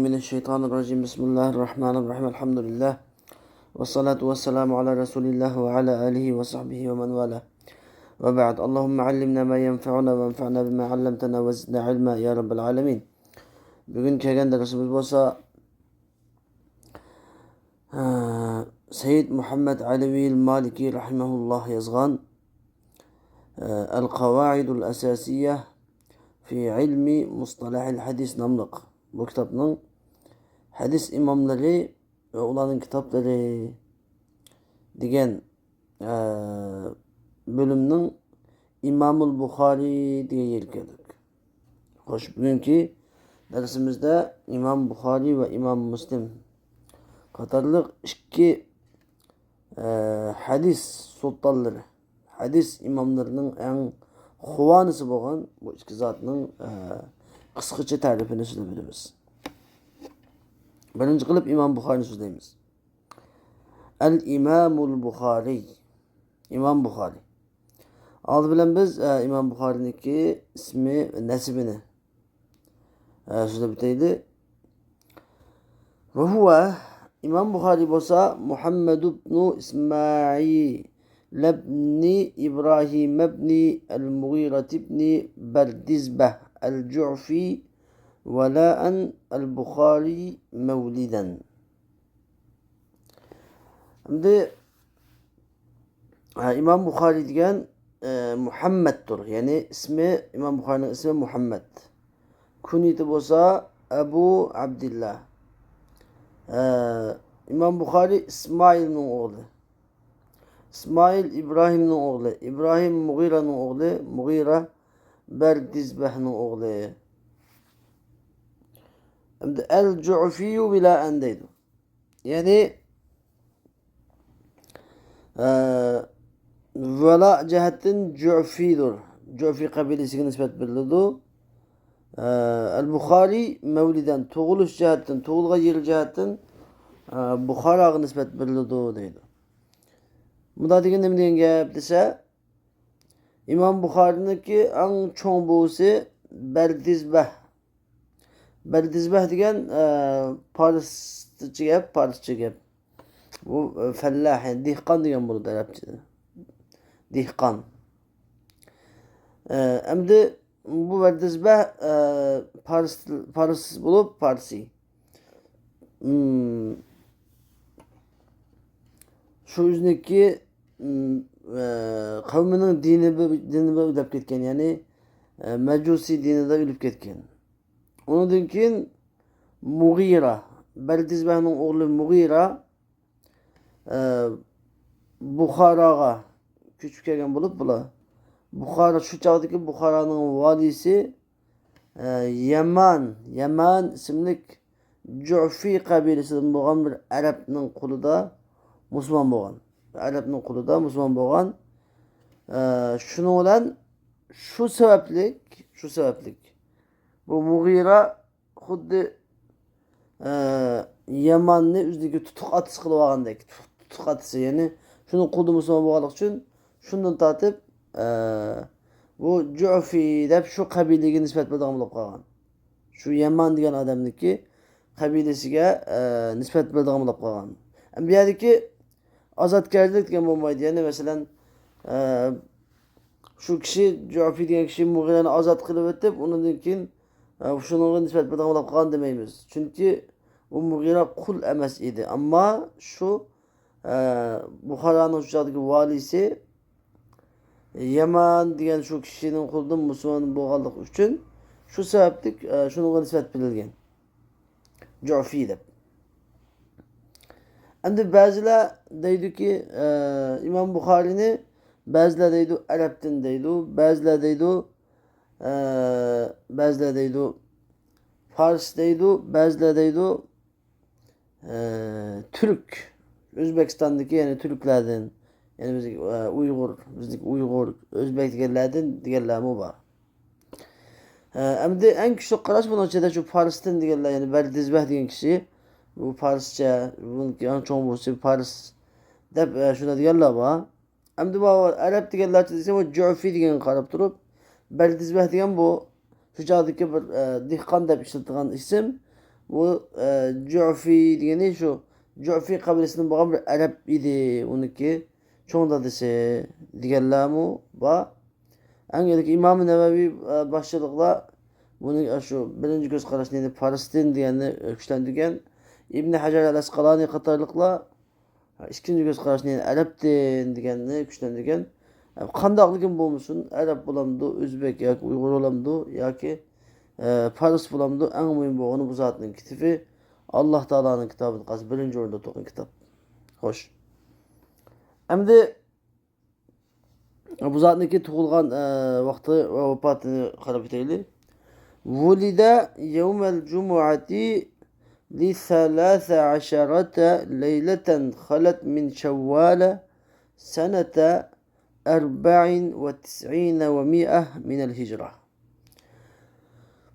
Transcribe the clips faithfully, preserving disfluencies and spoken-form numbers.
من الشيطان الرجيم. بسم الله الرحمن الرحيم. الحمد لله. والصلاة والسلام على رسول الله وعلى آله وصحبه ومن والاه. وبعد. اللهم علمنا ما ينفعنا وانفعنا بما علمتنا وزدنا علما يا رب العالمين. بۈگۈن كەلگەن دەرسىمىز بولسا، ئە، سەيىد مۇھەممەد ئەلەۋىل مالىكى رەھىمەھۇللاھ يازغان، ئە، القواعد الأساسية في علم مصطلح الحديث ناملىق بۇ كىتابنىڭ ھەدىس ئىماملىرى ۋە ئۇلارنىڭ كىتابلىرى دېگەن، ئە، بۆلۈمنىڭ ئىمامۇل بۇخارىي دېگەن يېرىگە كەلدۇق. خوش، بۈگۈنكى دەرسىمىزدە ئىمام بۇخارىي ۋە ئىمام مۇسلىم قاتارلىق ئىككى، ئە، ھەدىس سۇلتانلىرى، ھەدىس ئىماملىرىنىڭ ئەڭ خۇۋانىسى بولغان بۇ ئىككى زاتنىڭ، ئە، قىسقىچە تەرىپىنى سۆزلەپ ئۆتىمىز. بىرىنچى قىلىپ ئىمام بۇخارىينى سۆزلەيمىز. ئەل ئىمامۇل بۇخارىي. ئىمام بۇخارىي. ئالدى بىلەن بىز، ئە، ئىمام بۇخارىينىڭكى ئىسمى، نەسىبىنى، ئە، سۆزلەپ ئۆتەيلى. ۋە ھۇۋە، ئىمام بۇخارىي بولسا مۇھەممەد ئىبنۇ ئىسمائىل ئىبنى ئىبراھىم ئىبنى ئەل مۇغىرەت ئىبنى بەردىزبەھ ئەل جۇئفى ۋەلائەن ئەل بۇخارىي مەۋلىدەن. ئەمدى، ئە، ئىمام بۇخارىي دېگەن، ئە، مۇھەممەدتۇر. يەنى ئىسمى، ئىمام بۇخارىينىڭ ئىسمى مۇھەممەد. كۇنيىتى بولسا ئەبۇ ئابدىللا. ئە، ئىمام بۇخارىي ئىسمائىلنىڭ ئوغلى. ئىسمائىل ئىبراھىمنىڭ ئوغلى. ئىبراھىم مۇغىرەنىڭ ئوغلى. مۇغىرە بەردىزبەھنىڭ ئوغلى. ئەمدى ئەل جۇئفىيۇ بىلائەن دەيدۇ. يەنى، ئە، ۋەلا جەھەتتىن جۇئفىدۇر. جۇئفى قەبىلىسىگە نىسبەت بېرىلىدۇ. ئە، ئەل بۇخارىي مەۋلىدەن، تۇغۇلۇش جەھەتتىن، تۇغۇلغان يىل جەھەتتىن، ئە، بۇخاراغا نىسبەت بېرىلىدۇ دەيدۇ. مۇنداق دېگەن نېمە دېگەن گەپ دېسە، ئىمام بۇخارىينىڭكى ئەڭ چوڭ بوۋىسى بەردىزبەھ. بەردىزبەھ دېگەن، ئە، پارسچە گەپ، پارسچە گەپ. بۇ، ئە، فەللاھ، يەنى دېھقان دېگەن بولىدۇ ئەرەبچىدە. دېھقان. ئە، ئەمدى بۇ بەردىزبەھ، ئە، پارس، پارس بولۇپ، پارسىي. مم. شۇ ئۆزىنىڭكى، مم، ئە، قەۋمىنىڭ دىنى بى-، دىنى بىلەن ئۆلۈپ كەتكەن، يەنى، ئە، مەجۇسىي دىنىدا ئۆلۈپ كەتكەن. ئۇنىڭدىن كېيىن مۇغىرە، بەردىزبەھنىڭ ئوغلى مۇغىرە، ئە، بۇخاراغا كۆچۈپ كەلگەن بولۇپ، بۇلار بۇخارا، شۇ چاغدىكى بۇخارانىڭ ۋالىيسى، ئە، يەمان، يەمان ئىسىملىك جۇفى قەبىلىسىدىن بولغان بىر ئەرەبنىڭ قولىدا مۇسۇلمان بولغان. ئەرەبنىڭ قولىدا مۇسۇلمان بولغان. ئە، شۇنىڭ بىلەن شۇ سەۋەبلىك، شۇ سەۋەبلىك بۇ مۇغىرە خۇددى، ئە، يەماننى ئۆزىنىڭكى تۇتۇق ئاتىسى قىلىپ ئالغاندەك. تۇتۇق ئاتىسى، يەنى شۇنىڭ قولىدا مۇسۇلمان بولغانلىقى ئۈچۈن شۇندىن تارتىپ، ئە، بۇ جۇفى دەپ شۇ قەبىلىگە نىسبەت بېرىدىغان بولۇپ قالغان. شۇ يەمان دېگەن ئادەمنىڭكى قەبىلىسىگە، ئە، نىسبەت بېرىدىغان بولۇپ قالغان. ئەمدى بۇ يەردىكى ئازادكارلىق دېگەن بولمايدۇ. يەنى مەسىلەن، ئە، شۇ كىشى، جۇفى دېگەن كىشى مۇغىرەنى ئازاد قىلىۋېتىپ، ئۇنىڭدىن كېيىن، ئە، شۇنىڭغا نىسبەت بېرىدىغان بولۇپ قالغان دېمەيمىز. چۈنكى ئۇ مۇغىرە قۇل ئەمەس ئىدى. ئەمما شۇ، ئە، بۇخارانىڭ شۇ چاغدىكى ۋالىيسى يەمان دېگەن شۇ كىشىنىڭ قولىدىن مۇسۇلمان بولغانلىقى ئۈچۈن شۇ سەۋەبلىك، ئە، شۇنىڭغا نىسبەت بېرىلگەن. جۇفى دەپ. ئەمدى بەزىلەر دەيدۇكى، ئە، ئىمام بۇخارىينى بەزىلەر دەيدۇ، ئەرەبتىن دەيدۇ، بەزىلەر دەيدۇ، ئە، بەزىلەر دەيدۇ، فارس دەيدۇ، بەزىلەر دەيدۇ، ئە، تۈرك، ئۆزبېكىستاندىكى، يەنى تۈركلەردىن، يەنى بىزدىكى، ئە، ئۇيغۇر، بىزدىكى ئۇيغۇر، ئۆزبېك دېگەنلەردىن دېگەنلەرمۇ بار. ئە، ئەمدى ئەڭ كۈچلۈك قاراش بۇنىڭ ئىچىدە شۇ پارستىن دېگەنلەر، يەنى بەردىزبەھ دېگەن كىشى، بۇ پارسچە، بۇنىڭكى ئەڭ چوڭ بوۋىسى پارس دەپ، ئە، شۇنداق دېگەنلەر بار. ئەمدى بۇ ئەرەب دېگەنلەرچە دېسە، بۇ جۇفى دېگەنگە قاراپ تۇرۇپ، بەردىزبەھ دېگەن بۇ شۇ چاغدىكى بىر، ئە، دېھقان دەپ ئىشلىتىدىغان ئىسىم. بۇ، ئە، جۇفى دېگىنى شۇ، جۇفى قەبىلىسىدىن بولغان بىر ئەرەب ئىدى ئۇنىڭكى چوڭ دادىسى دېگەنلەرمۇ بار. ئەڭ ئىلگىرى ئىمام نەۋەۋى، ئە، باشچىلىقلا بۇنى، ئە، شۇ بىرىنچى كۆز قاراشنى، يەنى پارستىن دېگەننى، ئە، كۈچلەندۈرگەن. ئىبن ھەجەر ئەل ئەسقالانى قاتارلىقلار ئىككىنچى كۆز قاراشنى، يەنى ئەرەبتىن دېگەننى كۈچلەندۈرگەن. قانداقلىكىن بولمىسۇن، ئەرەب بولامدۇ، ئۆزبېك ياكى ئۇيغۇر بولامدۇ ياكى، ئە، پارس بولامدۇ، ئەڭ مۇھىم بولغىنى بۇ زاتنىڭ كىتابى، ئاللا تائالانىڭ كىتابىدىن قالسا بىرىنچى ئورۇندا تۇرغان كىتاب. خوش. ئەمدى بۇ زاتنىڭكى تۇغۇلغان، ئە، ۋاقتى ۋە ۋاپاتىنى قاراپ ئۆتەيلى. ولد يوم الجمعة لثلاث عشرة ليلة خلت من شوال سنة أربع وتسعين ومائة من الهجرة.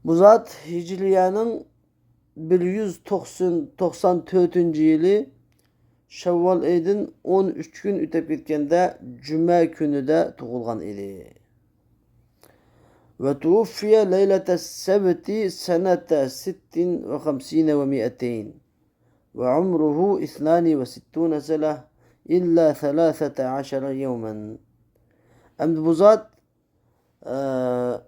بۇ زات ھىجرىيەنىڭ بىر يۈز توقسان، توقسان تۆتىنچى يىلى شەۋۋال ئېيىدىن ئون ئۈچ كۈن ئۆتۈپ كەتكەندە جۈمە كۈنىدە تۇغۇلغان ئىدى. وتوفي ليلة السبت سنة ست وخمسين ومائتين، وعمره اثنان وستون سنة إلا ثلاثة عشر يوما. ئەمدى بۇ زات، ئە،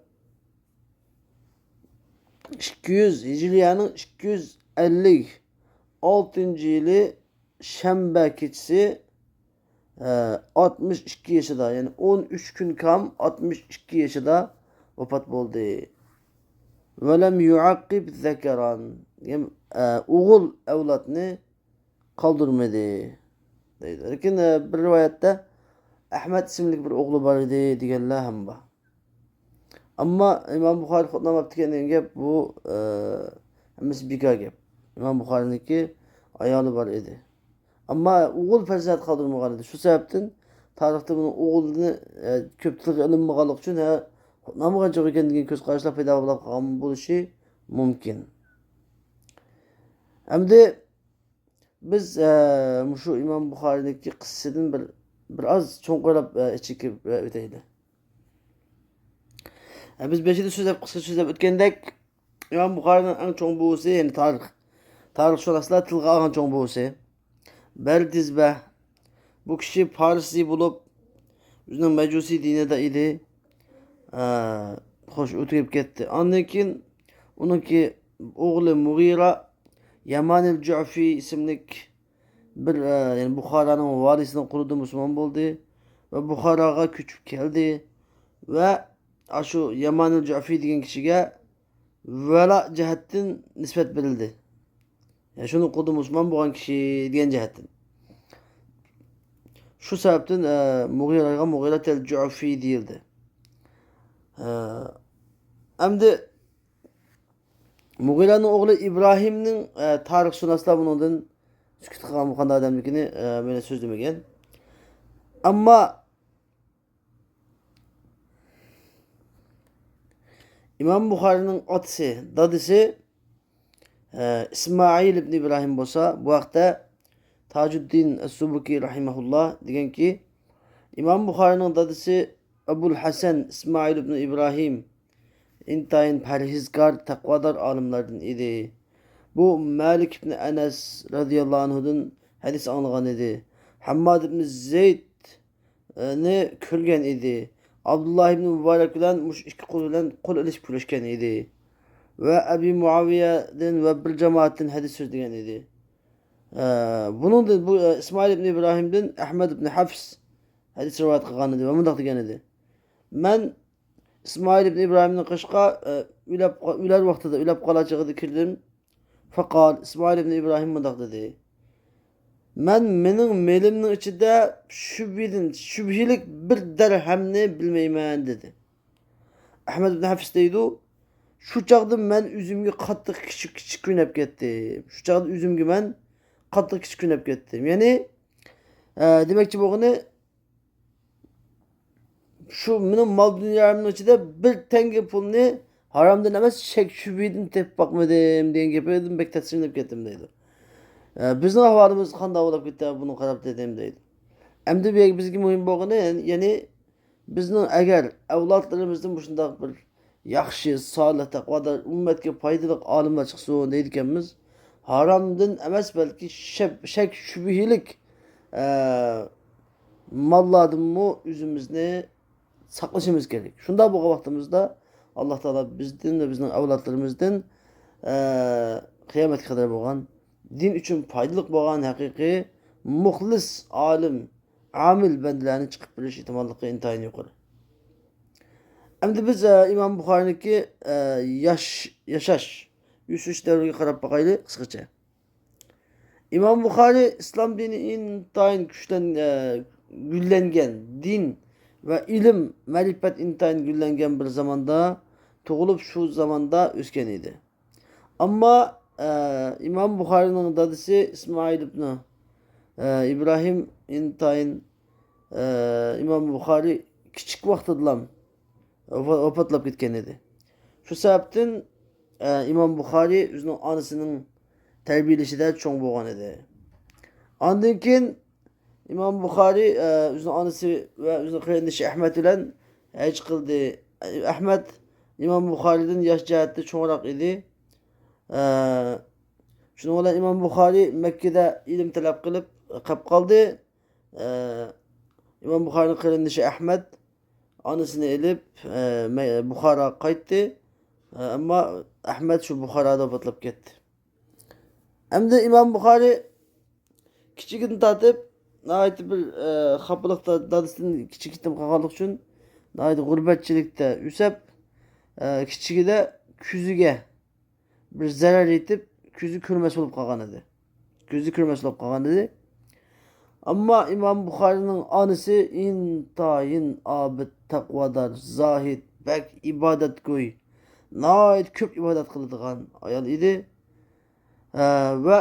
ئىككى يۈز، ھىجرىيەنىڭ ئىككى يۈز ئەللىك ئالتىنچى يىلى شەنبە كېچىسى، ئە، ئاتمىش ئىككى يېشىدا، يەنى ئون ئۈچ كۈن كام ئاتمىش ئىككى يېشىدا ۋاپات بولدى. ولم يعقب ذكرا، يەنى، ئە، ئوغۇل ئەۋلادنى قالدۇرمىدى دەيدۇ. لېكىن، ئە، بىر رىۋايەتتە ئەھمەد ئىسىملىك بىر ئوغلى بار ئىدى دېگەنلەر ھەم بار. ئەمما ئىمام بۇخارى خوتۇن ئالماپتىكەن دېگەن گەپ بۇ، ئە، ھەممىسى بىكار گەپ. ئىمام بۇخارىنىڭكى ئايالى بار ئىدى. ئەمما ئوغۇل پەرزەنت قالدۇرمىغان ئىدى. شۇ سەۋەبتىن تارىختا بۇنىڭ ئوغلىنى، ئە، كۆپ تىلغا ئېلىنمىغانلىقى ئۈچۈن، ھە، خوتۇن ئالمىغان چېغى ئىكەن دېگەن كۆز قاراشلار پەيدا بولۇپ قالغان بولۇشى مۇمكىن. ئەمدى بىز، ئە، مۇشۇ ئىمام بۇخارىنىڭكى قىسسىسىدىن بىر، بىر ئاز چوڭقۇرلاپ، ئە، ئىچىگە كىرىپ، ئە، ئۆتەيلى. ئە، بىز بېشىدا سۆزلەپ، قىسقا سۆزلەپ ئۆتكەندەك، ئىمام بۇخارىنىڭ ئەڭ چوڭ بوۋىسى، يەنى تارىخ، تارىخشۇناسلار تىلغا ئالغان چوڭ بوۋىسى بەردىزبە. بۇ كىشى پارسىي بولۇپ، ئۆزىنىڭ مەجۇسىي دىنىدا ئىدى. ئە، خوش، ئۇ تۈگەپ كەتتى. ئاندىن كېيىن ئۇنىڭكى ئوغلى مۇغىرە يامانىل جۇفى ئىسىملىك بىر، ئە، يەنى بۇخارانىڭ ۋالىسىنىڭ قولىدا مۇسۇلمان بولدى ۋە بۇخاراغا كۆچۈپ كەلدى ۋە ئاشۇ يامانىل جۇفى دېگەن كىشىگە ۋەلا جەھەتتىن نىسبەت بېرىلدى. يەنى شۇنىڭ قولىدا مۇسۇلمان بولغان كىشى دېگەن جەھەتتىن. شۇ سەۋەبتىن، ئە، مۇغىرەگە مۇغىرەتەل جۇفى دېيىلدى. ئە، ئەمدى مۇغىرەنىڭ ئوغلى ئىبراھىمنىڭ، ئە، تارىخشۇناسلار بۇنىڭدىن سۈكۈت قىلغان، بۇ قانداق ئادەملىكىنى، ئە، مەن سۆزلىمىگەن. ئەمما ئىمام بۇخارىنىڭ ئاتىسى، دادىسى، ئە، ئىسمائىل ئىبن ئىبراھىم بولسا، بۇ ھەقتە تاجۇددىن ئەس-سۇبۇكى رەھىمەھۇللا دېگەنكى، ئىمام بۇخارىنىڭ دادىسى ئەبۇل ھەسەن ئىسمائىل ئىبن ئىبراھىم ئىنتايىن پەرھىزكار، تەقۋادار ئالىملاردىن ئىدى. بۇ مالىك ئىبن ئەنەس رەزىياللاھۇ ئەنھۇدىن ھەدىس ئاڭلىغان ئىدى. ھەمماد ئىبن زەيدنى كۆرگەن ئىدى. ئابدۇللا ئىبن مۇبارەك بىلەن مۇشۇ ئىككى قول بىلەن قول ئېلىشىپ كۆرۈشكەن ئىدى. ۋە ئەبى مۇئاۋىيەدىن ۋە بىر جامائەتتىن ھەدىس سۆزلىگەن ئىدى. ئە، بۇنىڭدىن، بۇ، ئە، ئىسمائىل ئىبن ئىبراھىمدىن ئەھمەد ئىبن ھەفس ھەدىس رىۋايەت قىلغان ئىدى ۋە مۇنداق دېگەن ئىدى: مەن ئىسمائىل ئىبن ئىبراھىمنىڭ قېشىغا، ئە، ئۆلەپ قا-، ئۆلەر ۋاقتىدا، ئۆلەپ قالار چېغىدا كىردىم. فقال، ئىسمائىل ئىبن ئىبراھىم مۇنداق دېدى: مەن مېنىڭ مېلىمنىڭ ئىچىدە شۈبھىدىن، شۈبھىلىك بىر دەرھەمنى بىلمەيمەن، دېدى. ئەھمەد ئىبن ھەفس دەيدۇ، شۇ چاغدا مەن ئۆزۈمگە قاتتىق كىچىك، كىچىك كۆرۈنۈپ كەتتىم. شۇ چاغدا ئۆزۈمگە مەن قاتتىق كىچىك كۆرۈنۈپ كەتتىم. يەنى، ئە، دېمەكچى بولغىنى، شۇ مېنىڭ مال دۇنيامنىڭ ئىچىدە بىر تەڭگە پۇلنى ھارامدىن ئەمەس، شەك شۈبھىدىن تېپىپ باقمىدىم دېگەن گېپىدىن بەك تەسىرلىنىپ كەتتىم، دەيدۇ. ئە، بىزنىڭ ئەھۋالىمىز قانداق بولۇپ كېتتى، بۇنى قاراپ دېدىم، دەيدۇ. ئەمدى بۇ يەردە بىزگە مۇھىم بولغىنى، يەنى بىزنىڭ ئەگەر ئەۋلادلىرىمىزدىن مۇشۇنداق بىر ياخشى، سالىھ، تەقۋادار، ئۈممەتكە پايدىلىق ئالىملار چىقسۇن دەيدىكەنمىز. ھارامدىن ئەمەس، بەلكى شەك، شەك شۈبھىلىك، ئە، ماللاردىنمۇ ئۆزىمىزنى ساقلىشىمىز كېرەك. شۇنداق بولغان ۋاقتىمىزدا، ئاللا تائالا بىزدىن ۋە بىزنىڭ ئەۋلادلىرىمىزدىن، ئە، قىيامەتكە قەدەر بولغان، دىن ئۈچۈن پايدىلىق بولغان ھەقىقىي مۇخلىس ئالىم، ئامىل بەندىلەرنى چىقىپ بېرىش ئېھتىماللىقى ئىنتايىن يۇقىرى. ئەمدى بىز، ئە، ئىمام بۇخارىنىڭكى، ئە، ياش-، ياشاش، ئۆسۈش دەۋرىگە قاراپ باقايلى قىسقىچە. ئىمام بۇخارى ئىسلام دىنى ئىنتايىن كۈچلەن-، ئە، گۈللەنگەن، دىن ۋە ئىلىم، مەرىپەت ئىنتايىن گۈللەنگەن بىر زاماندا تۇغۇلۇپ، شۇ زاماندا ئۆسكەن ئىدى. ئەمما، ئە، ئىمام بۇخارىنىڭ دادىسى ئىسمائىل ئىبنى، ئە، ئىبراھىم ئىنتايىن، ئە، ئىمام بۇخارى كىچىك ۋاقتىدىلا ۋاپا-، ۋاپاتلاپ كەتكەن ئىدى. شۇ سەۋەبتىن، ئە، ئىمام بۇخارى ئۆزىنىڭ ئانىسىنىڭ تەربىيەلىشىدە چوڭ بولغان ئىدى. ئاندىن كېيىن ئىمام بۇخارى، ئە، ئۆزىنىڭ ئانىسى ۋە ئۆزىنىڭ قېرىندىشى ئەھمەد بىلەن ھەج قىلدى. ئەھمەد ئىمام بۇخارىدىن ياش جەھەتتە چوڭراق ئىدى. ئە، شۇنىڭ بىلەن ئىمام بۇخارى مەككىدە ئىلىم تەلەپ قىلىپ قېلىپ قالدى. ئە، ئىمام بۇخارىنىڭ قېرىندىشى ئەھمەد ئانىسىنى ئېلىپ، ئە، مە-، بۇخاراغا قايتتى. ئە، ئەمما ئەھمەد شۇ بۇخارادا ۋاپاتلاپ كەتتى. ئەمدى ئىمام بۇخارى كىچىكىدىن تارتىپ ناھايىتى بىر، ئە، خاپىلىقتا، دادىسىدىن كىچىك يېتىم قالغانلىقى ئۈچۈن ناھايىتى غۇربەتچىلىكتە ئۆسۈپ، ئە، كىچىكىدە كۆزىگە بىر زەرەر يېتىپ، كۆزى كۆرمەس بولۇپ قالغان ئىدى. كۆزى كۆرمەس بولۇپ قالغان ئىدى. ئەمما ئىمام بۇخارىنىڭ ئانىسى ئىنتايىن ئابىد، تەقۋادار، زاھىد، بەك ئىبادەتگوي، ناھايىتى كۆپ ئىبادەت قىلىدىغان ئايال ئىدى. ئە، ۋە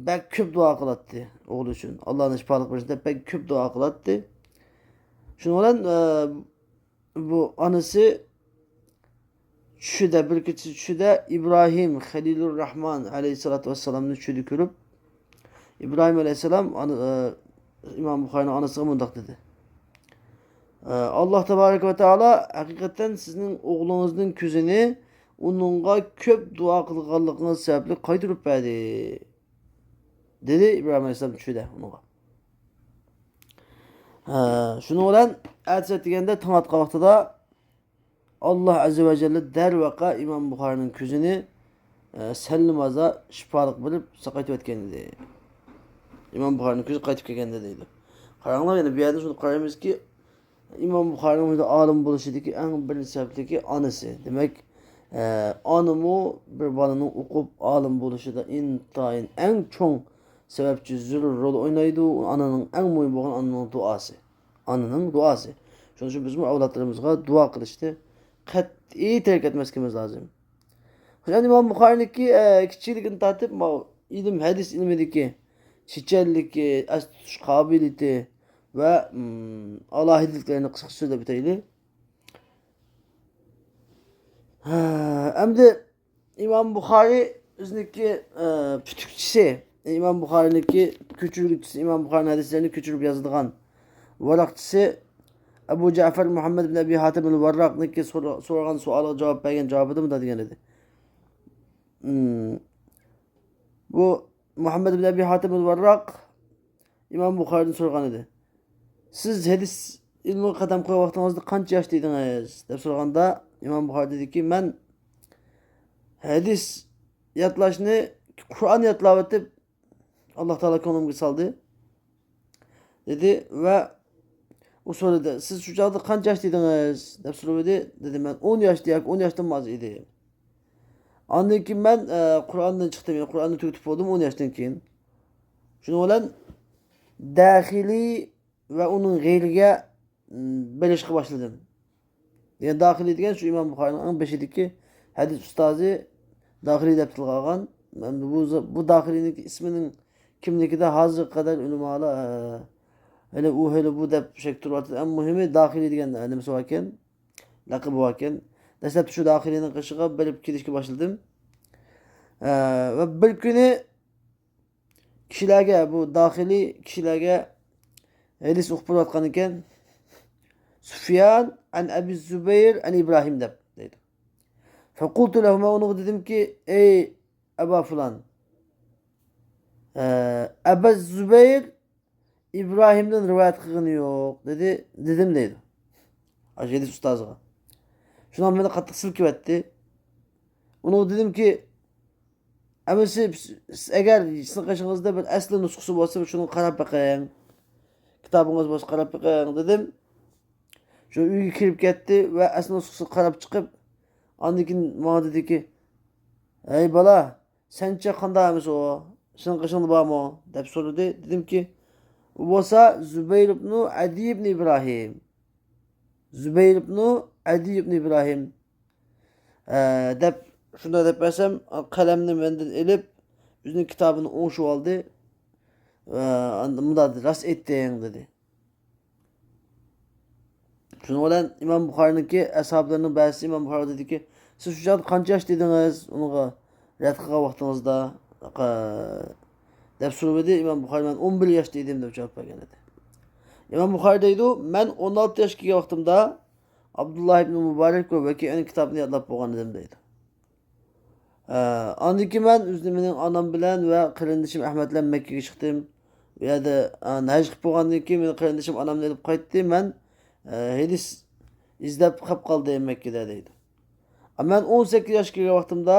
بەك كۆپ دۇئا قىلاتتى ئوغلى ئۈچۈن. ئاللانىڭ شىپالىق بېرىشىدە بەك كۆپ دۇئا قىلاتتى. شۇنىڭ بىلەن، ئە، بۇ ئانىسى چۈشىدە، بىر كېچىسى چۈشىدە ئىبراھىم خەلىلۇر راھمان ئەلەيھىسسالاتۇ ۋەسسالامنى چۈشىدە كۆرۈپ، ئىبراھىم ئەلەيھىسسالام ئانا-، ئە، ئىمام بۇخارىنىڭ ئانىسىغا مۇنداق دېدى. ئە، ئاللا تەبارەك ۋە تائالا ھەقىقەتەن سىزنىڭ ئوغلىڭىزنىڭ كۆزىنى ئۇنىڭغا كۆپ دۇئا قىلغانلىقىڭىز سەۋەبلىك قايتۇرۇپ بەردى، دېدى ئىبراھىم ئەلەيھىسسالام چۈشىدە ئۇنىڭغا. ھە، شۇنىڭ بىلەن ئەتىسى ئەتىگەندە تاڭ ئاتقان ۋاقتىدا ئاللا ئەززە ۋە جەللە دەرۋەقە ئىمام بۇخارىنىڭ كۆزىنى، ئە، سەللىمازا شىپالىق بېرىپ ساقايتىۋەتكەن ئىدى. ئىمام بۇخارىنىڭ كۆزى قايتىپ كەلگەندە دەيدۇ. قاراڭلار، يەنە بۇ يەردىن شۇنى قارايمىزكى، ئىمام بۇخارىنىڭ بۇ يەردە ئالىم بولۇشىدىكى ئەڭ بىرىنچى سەۋەبلىكى ئانىسى. دېمەك، ئە، ئانىمۇ بىر بالىنىڭ ئوقۇپ ئالىم بولۇشىدا ئىنتايىن ئەڭ چوڭ سەۋەبچى، زۆرۈر رول ئوينايدۇ. ئانىنىڭ ئەڭ مۇھىم بولغان ئانىنىڭ دۇئاسى. ئانىنىڭ دۇئاسى. شۇنىڭ ئۈچۈن بىزمۇ ئەۋلادلىرىمىزغا دۇئا قىلىشنى قەتئىي تەرك ئەتمەسلىكىمىز لازىم. شۇ ئىمام بۇخارىنىڭكى، ئە، كىچىكلىكىدىن تارتىپ، ماۋۇ ئىلىم، ھەدىس ئىلمىدىكى چېچەنلىكى، ئەستە تۇتۇش قابىلىيىتى ۋە، ئىم، ئالاھىدىلىكلىرىنى قىسقىچە سۆزلەپ ئۆتەيلى. ھە، ئەمدى ئىمام بۇخارى ئۆزىنىڭكى، ئە، پۈتۈكچىسى، ئىمام بۇخارىنىڭكى كۆچۈرگۈچىسى، ئىمام بۇخارىنىڭ ھەدىسلىرىنى كۆچۈرۈپ يازىدىغان ۋاراقچىسى ئەبۇ جەفەر مۇھەممەد بىن ئەبى ھاتىم ئەل ۋەرراقنىڭكى سورا-، سورىغان سوئالىغا جاۋاب بەرگەن جاۋابىدا مۇنداق دېگەن ئىدى. ئىم، بۇ مۇھەممەد بىن ئەبى ھاتىم ئەل ۋەرراق ئىمام بۇخارىدىن سورىغان ئىدى. سىز ھەدىس ئىلمىغا قەدەم قويغان ۋاقتىڭىزدا قانچە ياشتا ئىدىڭىز؟ دەپ سورىغاندا، ئىمام بۇخارى دېدىكى، مەن ھەدىس يادلاشنى، قۇرئان يادلاۋېتىپ، ئاللا تائالا كۆڭلۈمگە سالدى، دېدى ۋە ئۇ سورىدى، سىز شۇ چاغدا قانچە ياشتا ئىدىڭىز؟ دەپ سورىدى. دېدى، مەن ئون ياشتا ياكى ئون ياشتىن ئاز ئىدى. ئاندىن كېيىن مەن، ئە، قۇرئاندىن چىقتىم، يەنى قۇرئاننى تۈگىتىپ بولدۇم ئون ياشتىن كېيىن. شۇنىڭ بىلەن داخىلى ۋە ئۇنىڭ غەيرىگە، م، بېرىشقا باشلىدىم. يەنى داخىلى دېگەن شۇ ئىمام بۇخارىنىڭ ئەڭ بېشىدىكى ھەدىس ئۇستازى داخىلى دەپ تىلغا ئالغان. بۇ، بۇ داخىلىنىڭ ئىسمىنىڭ كىملىكىدە ھازىرغا قەدەر ئۆلىمالار، ئە، ھېلى ئۇ، ھېلى بۇ دەپ شەك تۇرۇۋاتىدۇ. ئەڭ مۇھىمى داخىلى دېگەن نېمىسى باركەن، لەقىمى باركەن. دەسلەپتە شۇ داخىلىنىڭ قېشىغا بېرىپ كېلىشكە باشلىدىم. ئە، ۋە بىر كۈنى كىشىلەرگە، بۇ داخىلى كىشىلەرگە ھەدىس ئوقۇپ بېرىۋاتقان ئىكەن. سۇفيان ئەن ئەبى زۇبەير ئەن ئىبراھىم دەپ دەيدۇ. فقلت له، مەن ئۇنىڭغا دېدىمكى، ئەي ئەبا فۇلان، ئە، ئەبا زۇبەير ئىبراھىمدىن رىۋايەت قىلغىنى يوق، دېدى، دېدىم دەيدۇ. ئاشۇ ھەدىس ئۇستازىغا. شۇنىڭ مېنى قاتتىق سىلكىۋەتتى. ئۇنىڭغا دېدىمكى، ئەمىسە سىز ئەگەر سىزنىڭ قېشىڭىزدا بىر ئەسلى نۇسخىسى بولسا، شۇنى قاراپ بېقىڭ. كىتابىڭىز بولسا قاراپ بېقىڭ، دېدىم. شۇ ئۆيگە كىرىپ كەتتى ۋە ئەسلى نۇسخىسىغا قاراپ چىقىپ، ئاندىن كېيىن ماڭا دېدىكى، ھەي بالا، سەنچە قانداق ئەمىسە ئۇ؟ سېنىڭ قېشىڭدا بارمۇ؟ دەپ سورىدى. دېدىمكى، ئۇ بولسا زۇبەير ئىبنۇ ئەدىي ئىبنى ئىبراھىم. زۇبەير ئىبنۇ ئەدىي ئىبنى ئىبراھىم. ئە، دەپ، شۇنداق دەپ بەرسەم، قەلەمنى مەندىن ئېلىپ، ئۆزىنىڭ كىتابىنى ئوڭشىۋالدى. ئە، ئاندىن مۇنداق دېدى، راست ئېيتتىڭ، دېدى. شۇنىڭ بىلەن ئىمام بۇخارىنىڭكى ئەسھابلىرىنىڭ بەزىسى ئىمام بۇخارىغا دېدىكى، سىز شۇ چاغدا قانچە ياشتا ئىدىڭىز؟ ئۇنىڭغا رەت قىلغان ۋاقتىڭىزدا، ئە، دەپ سورىدى. ئىمام بۇخارى، مەن ئون بىر ياشتا ئىدىم، دەپ جاۋاب بەرگەن ئىدى. ئىمام بۇخارى دەيدۇ، مەن ئون ئالتە ياشقا كەلگەن ۋاقتىمدا ئابدۇللا ئىبنى مۇبارەك ۋە ۋەكىئنىڭ كىتابىنى يادلاپ بولغان ئىدىم، دەيدۇ. ئە، ئاندىن كېيىن مەن ئۆزىنى مېنىڭ ئانام بىلەن ۋە قېرىندىشىم ئەھمەد بىلەن مەككىگە چىقتىم. ئۇ يەردە، ئە، ھەج قىلىپ بولغاندىن كېيىن مېنىڭ قېرىندىشىم ئانامنى ئېلىپ قايتتى. مەن، ئە، ھەدىس ئىزدەپ قاپ قالدىم مەككىدە، دەيدۇ. ئە، مەن ئون سەككىز ياشقا كىرگەن ۋاقتىمدا،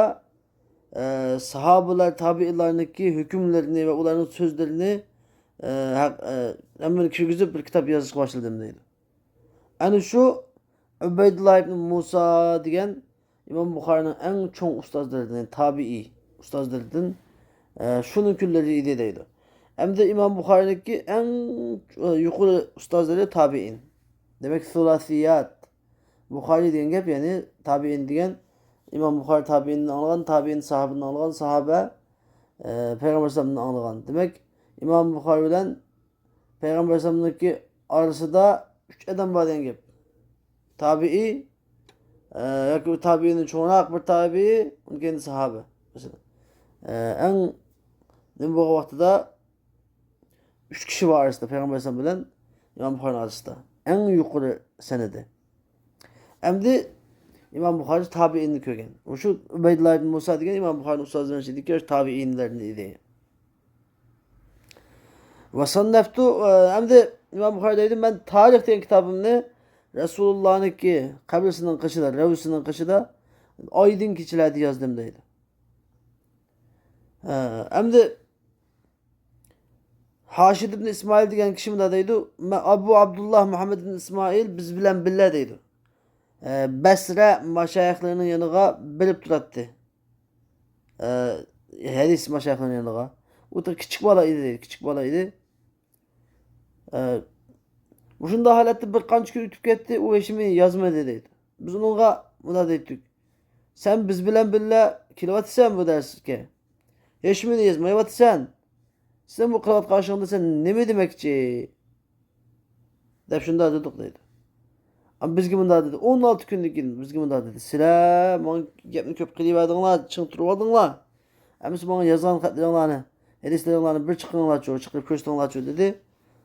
ئە، ساھابىلەر، تابىئىنلارنىڭكى ھۆكۈملىرىنى ۋە ئۇلارنىڭ سۆزلىرىنى، ئە، ھەق-، ئە، ھەممىنى كىرگۈزۈپ بىر كىتاب يازىشقا باشلىدىم، دەيدۇ. ئەنە شۇ ئۇبەيدۇللا ئىبنى مۇسا دېگەن ئىمام بۇخارىنىڭ ئەڭ چوڭ ئۇستازلىرىدىن، تابىئىي ئۇستازلىرىدىن، ئە، شۇنىڭ كۈنلىرى ئىدى دەيدۇ. ئەمدى ئىمام بۇخارىنىڭكى ئەڭ، ئە، يۇقىرى ئۇستازلىرى تابىئىن. دېمەك، سۇلاسىيات. بۇخارى دېگەن گەپ، يەنى تابىئىن دېگەن ئىمام بۇخارى تابىئىندىن ئاڭلىغان، تابىئىن ساھابىدىن ئاڭلىغان، ساھابە، ئە، پەيغەمبەر ئەلەيھىسسالامدىن ئاڭلىغان. دېمەك، ئىمام بۇخارى بىلەن پەيغەمبەر ئەلەيھىسسالامنىڭكى ئارىسىدا ئۈچ ئادەم بار دېگەن گەپ. تابىئىي، ئە، ياكى تابىئىندىن چوڭراق بىر تابىئىي، ئۇنىڭ كەينىدە ساھابە. مەسىلەن، ئە، ئەڭ نېمە بولغان ۋاقتىدا ئۈچ كىشى بار ئارىسىدا، پەيغەمبەر ئەلەيھىسسالام بىلەن ئىمام بۇخارىنىڭ ئارىسىدا. ئەڭ يۇقىرى سەنىدى. ئەمدى ئىمام بۇخارى تابىئىننى كۆرگەن. شۇ ئۇبەيدۇللا ئىبن مۇسا دېگەن ئىمام بۇخارىنىڭ ئۇستازلىرىدىكى تابىئىنلەردىن ئىدى. ۋە سەننەفتۇ، ئە، ئەمدى ئىمام بۇخارى دەيدۇ، مەن تارىخ دېگەن كىتابىمنى رەسۇلۇللانىڭكى قەبرىسىنىڭ قېشىدا، رەۋزىسىنىڭ قېشىدا ئايدىڭ كېچىلەردە يازدىم، دەيدۇ. ئە، ئەمدى ھاشىد ئىبن ئىسمائىل دېگەن كىشى مۇنداق دەيدۇ، مە-، ئەبۇ ئابدۇللا مۇھەممەد ئىبن ئىسمائىل بىز بىلەن بىللە دەيدۇ. ئە، بەسرە مەشايىخلىرىنىڭ يېنىغا بېرىپ تۇراتتى. ئە، ھەدىس مەشايىخلىرىنىڭ يېنىغا. ئۇ تېخى كىچىك بالا ئىدى دەيدۇ، كىچىك بالا ئىدى. ئە، مۇشۇنداق ھالەتتە بىر قانچە كۈن ئۆتۈپ كەتتى، ئۇ ھېچنېمە يازمىدى دەيدۇ. بىز ئۇنىڭغا مۇنداق دەيتتۇق، سەن بىز بىلەن بىللە كېلىۋاتىسەن بۇ دەرسكە. ھېچنېمىنى يازمايۋاتىسەن. سەن بۇ قىلىۋاتقان ئىشىڭدا سەن نېمە دېمەكچى؟ دەپ شۇنداق دېدۇق دەيدۇ. ئەمما بىزگە مۇنداق دېدى، ئون ئالتە كۈندىن كېيىن بىزگە مۇنداق دېدى، سىلەر ماڭا گەپنى كۆپ قىلىۋەردىڭلار، چىڭ تۇرۇۋالدىڭلار. ئەمىسە ماڭا يازغان خەتلىرىڭلارنى، ھەدىسلىرىڭلارنى بىر چىقىرىڭلارچۇ، چىقىرىپ كۆرسىتىڭلارچۇ دېدى.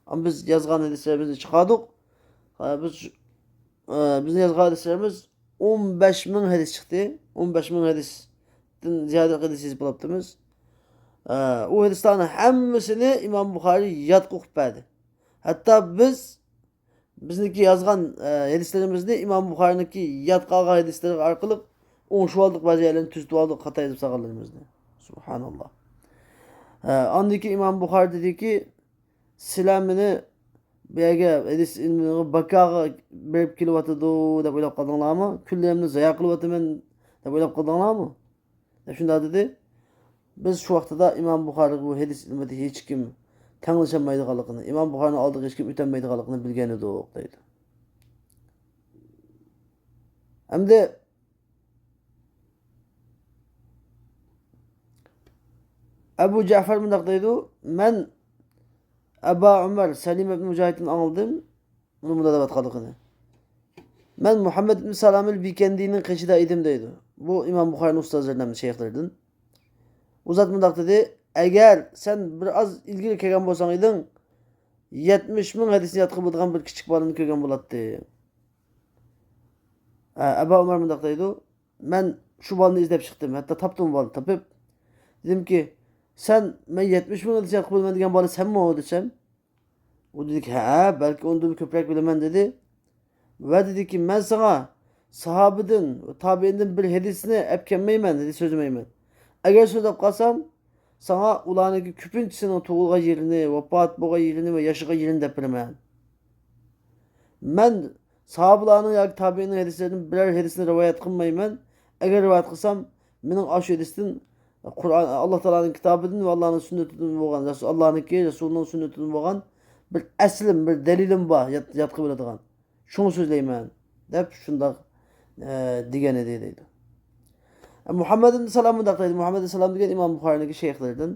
ئەمما بىز يازغان ھەدىسلىرىمىزنى چىقاردۇق. ھە، بىز، ئە، بىزنىڭ يازغان ھەدىسلىرىمىز ئون بەش مىڭ ھەدىس چىقتى. ئون بەش مىڭ ھەدىستىن زىيادە ھەدىس يېزىپ بولاپتىمىز. ئە، ئۇ ھەدىسلەرنىڭ ھەممىسىنى ئىمام بۇخارى يادقا ئوقۇپ بەردى. ھەتتا بىز بىزنىڭكى يازغان، ئە، ھەدىسلىرىمىزنى ئىمام بۇخارىنىڭكى يادقا ئالغان ھەدىسلىرى ئارقىلىق ئوڭشىۋالدۇق، بەزى يەرلەرنى تۈزىتىۋالدۇق، خاتا يېزىپ سالغانلىرىمىزنى. سۇبھاناللا. ئە، ئاندىن كېيىن ئىمام بۇخارى دېدىكى، سىلەر مېنى بۇ يەرگە ھەدىس ئىلمىغا باكاغا بېرىپ كېلىۋاتىدۇ دەپ ئويلاپ قالدىڭلارمۇ؟ كۈنلىرىمنى زايە قىلىۋاتىمەن دەپ ئويلاپ قالدىڭلارمۇ؟ دەپ شۇنداق دېدى. بىز شۇ ۋاقتىدا ئىمام بۇخارىغا بۇ ھەدىس ئىلمىدا ھېچكىم تەڭلىشەلمەيدىغانلىقىنى، ئىمام بۇخارىنىڭ ئالدىغا ھېچكىم ئۆتەلمەيدىغانلىقىنى بىلگەن ئىدۇق، دەيدۇ. ئەمدى ئەبۇ جەفەر مۇنداق دەيدۇ، مەن ئەبا ئۆمەر سەلىمە ئىبن مۇجاھىدتىن ئاڭلىدىم. ئۇنىڭ مۇنداق دەۋاتقانلىقىنى. مەن مۇھەممەد ئىبن سالامىل بىكەندىنىڭ قېشىدا ئىدىم دەيدۇ. بۇ ئىمام بۇخارىنىڭ ئۇستازلىرىدىن، شەيخلىرىدىن. ئۇ زات مۇنداق دېدى، ئەگەر سەن بىر ئاز ئىلگىرى كەلگەن بولساڭ ئىدىڭ، يەتمىش مىڭ ھەدىسنى يادقا بىلىدىغان بىر كىچىك بالىنى كۆرگەن بولاتتىڭ. ئە، ئەبا ئۆمەر مۇنداق دەيدۇ، مەن شۇ بالىنى ئىزدەپ چىقتىم. ھەتتا تاپتىم بالىنى تاپىپ. دېدىمكى، سەن مەن يەتمىش مىڭ ھەدىس ياتقا بىلىمەن دېگەن بالا سەنمۇ دېسەم، ئۇ دېدىكى، ھە، بەلكى ئۇندىن كۆپرەك بىلىمەن دېدى. ۋە دېدىكى، مەن ساڭا ساھابىدىن، تابىئىندىن بىر ھەدىسنى ئەپ كەلمەيمەن، ھەدىس سۆزلىمەيمەن. ئەگەر سۆزلەپ قالسام، ساڭا ئۇلارنىڭكى كۆپىنچىسىنىڭ تۇغۇلغان يېرىنى، ۋاپات بولغان يېرىنى ۋە ياشىغان يېرىنى دەپ بېرىمەن. مەن ساھابىلارنىڭ ياكى تابىئىننىڭ ھەدىسلىرىدىن بىرەر ھەدىسنى رىۋايەت قىلمايمەن. ئەگەر رىۋايەت قىلسام، مېنىڭ ئاشۇ ھەدىستىن قۇرئان، ئاللا تائالانىڭ كىتابىدىن ۋە ئاللانىڭ سۈننىتىدىن بولغان، رەسۇل، ئاللانىڭكى، رەسۇلىنىڭ سۈننىتىدىن بولغان بىر ئەسلىم، بىر دەلىلىم بار، يات-، ياتقا بىلىدىغان. شۇڭا سۆزلەيمەن، دەپ شۇنداق، ئە، دېگەن ئىدى، دەيدۇ. ئە، مۇھەممەد ئىبن سالام مۇنداق دەيدۇ. مۇھەممەد ئىبن سالام دېگەن ئىمام بۇخارىنىڭكى شەيخلىرىدىن.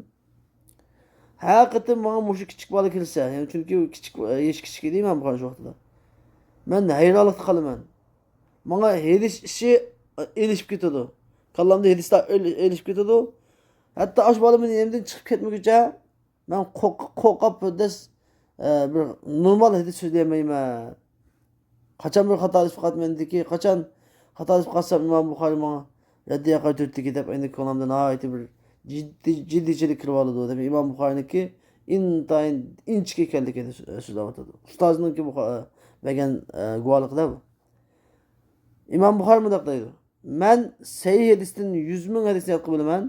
ھەر قېتىم ماڭا مۇشۇ كىچىك بالا كىرسە، يەنى چۈنكى ئۇ كىچىك، يېشى كىچىك ئىدى ئىمام بۇخارى شۇ ۋاقىتتا. مەن ھەيرانلىقتا قالىمەن. ماڭا ھەدىس ئىشى ئېلىشىپ كېتىدۇ. كاللامدا ھەدىسلەر ئېلىشىپ كېتىدۇ. ھەتتا ئاشۇ بالا مېنىڭ يېنىمدىن چىقىپ كەتمىگۈچە مەن قورق-، قورقۇپ بىردەس، ئە، بىر نورمال ھەدىس سۆزلىيەلمەيمەن. قاچان بىر خاتالىشىپ قالسام مەندىكى، قاچان خاتالىشىپ قالسام ئىمام بۇخارى ماڭا رەددىيە قايتۇرۇۋېتىدىكى دەپ ئەينى كۆڭلۈمدە ناھايىتى بىر جىددىي، جىددىيچىلىك كىرىۋالىدۇ دەپ ئىمام بۇخارىنىڭكى ئىنتايىن ئىنچىكە ئىكەنلىكىنى سۆ-، سۆزلەۋاتىدۇ. ئۇستازىنىڭكى بۇ، ئە، بەرگەن، ئە، گۇۋاھلىقىدا بۇ. ئىمام بۇخارى مۇنداق دەيدۇ. مەن سەھىھ ھەدىستىن يۈز مىڭ ھەدىسنى ياتقا بىلىمەن.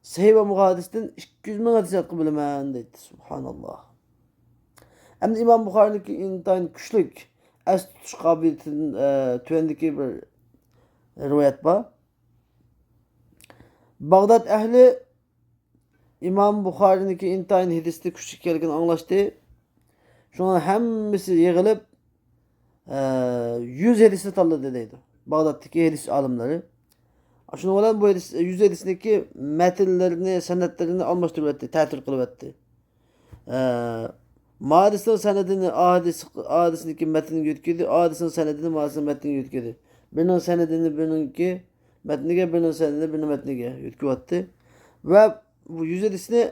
سەھىھ بولمىغان ھەدىستىن ئىككى يۈز مىڭ ھەدىسنى ياتقا بىلىمەن دەيتتى. سۇبھاناللا. ئەمدى ئىمام بۇخارىنىڭكى ئىنتايىن كۈچلۈك ئەستە تۇتۇش قابىلىيىتىدىن، ئە، تۆۋەندىكى بىر رىۋايەت بار. باغداد ئەھلى ئىمام بۇخارىنىڭكى ئىنتايىن ھەدىستە كۈچلۈك ئىكەنلىكىنى ئاڭلاشتى. شۇڭا ھەممىسى يىغىلىپ، ئە، يۈز ھەدىسنى تاللىدى دەيدۇ. باغدادتىكى ھەدىس ئالىملىرى. شۇنىڭ بىلەن بۇ ھەدىس، يۈز ھەدىسنىڭكى مەتنلىرىنى، سەنەدلىرىنى ئالماشتۇرۇۋەتتى، تەتۈر قىلىۋەتتى. ئە، ما ھەدىسنىڭ سەنەدىنى، ئا ھەدىس، ئا ھەدىسنىڭكى مەتنىگە يۆتكىدى، ئا ھەدىسنىڭ سەنەدىنى ما ھەدىسنىڭ مەتنىگە يۆتكىدى. بىرىنىڭ سەنەدىنى بىرىنىڭكى مەتنىگە، بىرىنىڭ سەنەدىنى بىرىنىڭ مەتنىگە يۆتكىۋەتتى. ۋە بۇ يۈز ھەدىسنى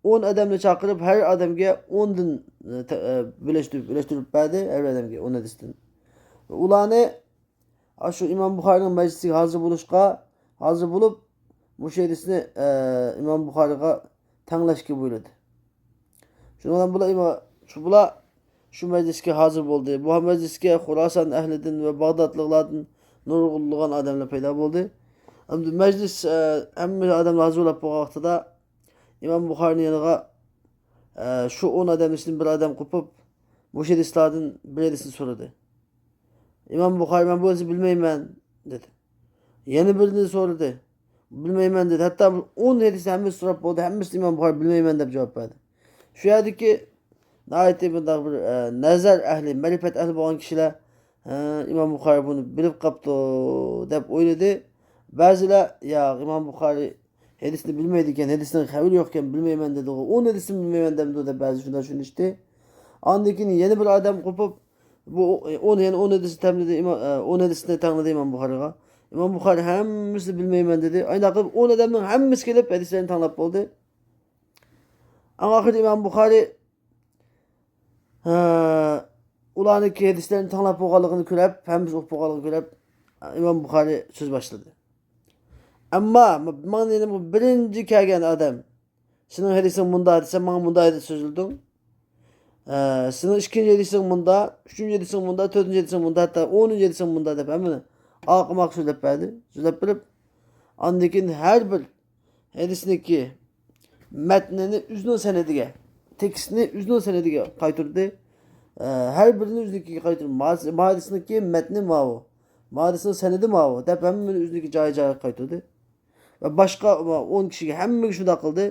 ئون ئادەمنى چاقىرىپ، ھەر ئادەمگە ئوندىن، ئە، تە-، ئە، بىرلەشتۈرۈپ، بىرلەشتۈرۈپ بەردى، ھەر ئادەمگە ئون ھەدىستىن. ئۇلارنى ئاشۇ ئىمام بۇخارىنىڭ مەجلىسىگە ھازىر بولۇشقا، ھازىر بولۇپ، مۇشۇ ھەدىسنى، ئە، ئىمام بۇخارىغا تەڭلەشكە بۇيرۇدى. شۇنىڭ بىلەن بۇلار ئىما-، شۇ، بۇلار شۇ مەجلىسكە ھازىر بولدى. بۇ مەجلىسكە خۇراسان ئەھلىدىن ۋە باغدادلىقلاردىن نۇرغۇنلىغان ئادەملەر پەيدا بولدى. ئەمدى مەجلىس، ئە، ھەممە ئادەملەر ھازىر بولۇپ بولغان ۋاقتىدا، ئىمام بۇخارىنىڭ يېنىغا، ئە، شۇ ئون ئادەم ئىچىدىن بىر ئادەم قوپۇپ، مۇشۇ ھەدىسلاردىن بىر ھەدىسنى سورىدى. ئىمام بۇخارى، مەن بۇ ھەدىسنى بىلمەيمەن، دېدى. يەنە بىرىنى سورىدى. بىلمەيمەن، دېدى. ھەتتا بىر ئون ھەدىسنى ھەممىسى سوراپ بولدى. ھەممىسىدە ئىمام بۇخارى بىلمەيمەن، دەپ جاۋاب بەردى. شۇ يەردىكى ناھايىتى بۇنداق بىر، ئە، نەزەر ئەھلى، مەرىپەت ئەھلى بولغان كىشىلەر، ھە، ئىمام بۇخارى بۇنى بىلىپ قاپتۇ، دەپ ئويلىدى. بەزىلەر، ياق، ئىمام بۇخارى ھەدىسنى بىلمەيدىكەن، ھەدىسنىڭ خەۋىرى يوقكەن، بىلمەيمەن دېدىغۇ، ئون ھەدىسنى بىلمەيمەن دەمدۇ دەپ بەزى شۇنداق چۈشىنىشتى. ئاندىن كېيىن يەنە بىر ئادەم قوپۇپ، بۇ ئون، يەنە ئون ھەدىسنى تەڭلىدى، ئىما-، ئە، ئون ھەدىسنى تەڭلىدى ئىمام بۇخارىغا. ئىمام بۇخارى ھەممىسىنى بىلمەيمەن دېدى. ئاينداق قىلىپ ئون ئادەمنىڭ ھەممىسى كېلىپ ھەدىسلەرنى تەڭلەپ بولدى. ئەڭ ئاخىرىدا ئىمام بۇخارى، ھە، ئۇلارنىڭكى ھەدىسلەرنى تەڭلەپ بولغانلىقىنى كۆرۈپ، ھەممىسى ئوقۇپ بولغانلىقىنى كۆرۈپ، ئىمام بۇخارى سۆز باشلىدى. ئەمما ماڭا يەنە بۇ بىرىنچى كەلگەن ئادەم، سېنىڭ ھەدىسىڭ مۇندا دېسە، ماڭا مۇندا ھەدىس سۆزلىدىڭ. ئە، سېنىڭ ئىككىنچى ھەدىسىڭ مۇندا، ئۈچىنچى ھەدىسىڭ مۇندا، تۆتىنچى ھەدىسىڭ مۇندا، ھەتتا ئونىنچى ھەدىسىڭ مۇندا دەپ ھەممىنى ئارقىمۇ ئارقا سۆزلەپ بەردى. سۆزلەپ بېرىپ، ئاندىن كېيىن ھەر بىر ھەدىسنىڭكى مەتنىنى ئۆزىنىڭ سەنىدىگە، تېكىستنى ئۆزىنىڭ سەنىدىگە قايتۇردى. ئە، ھەر بىرىنى ئۆزىنىڭكىگە قايتۇردى. ما، ما ھەدىسنىڭكى مەتنى ماۋۇ، ما ھەدىسنىڭ سەنىدى ماۋۇ دەپ ھەممىنى ئۆزىنىڭكى جايى جايىغا قايتۇردى. ۋە باشقا ئون كىشىگە ھەممىگە شۇنداق قىلدى.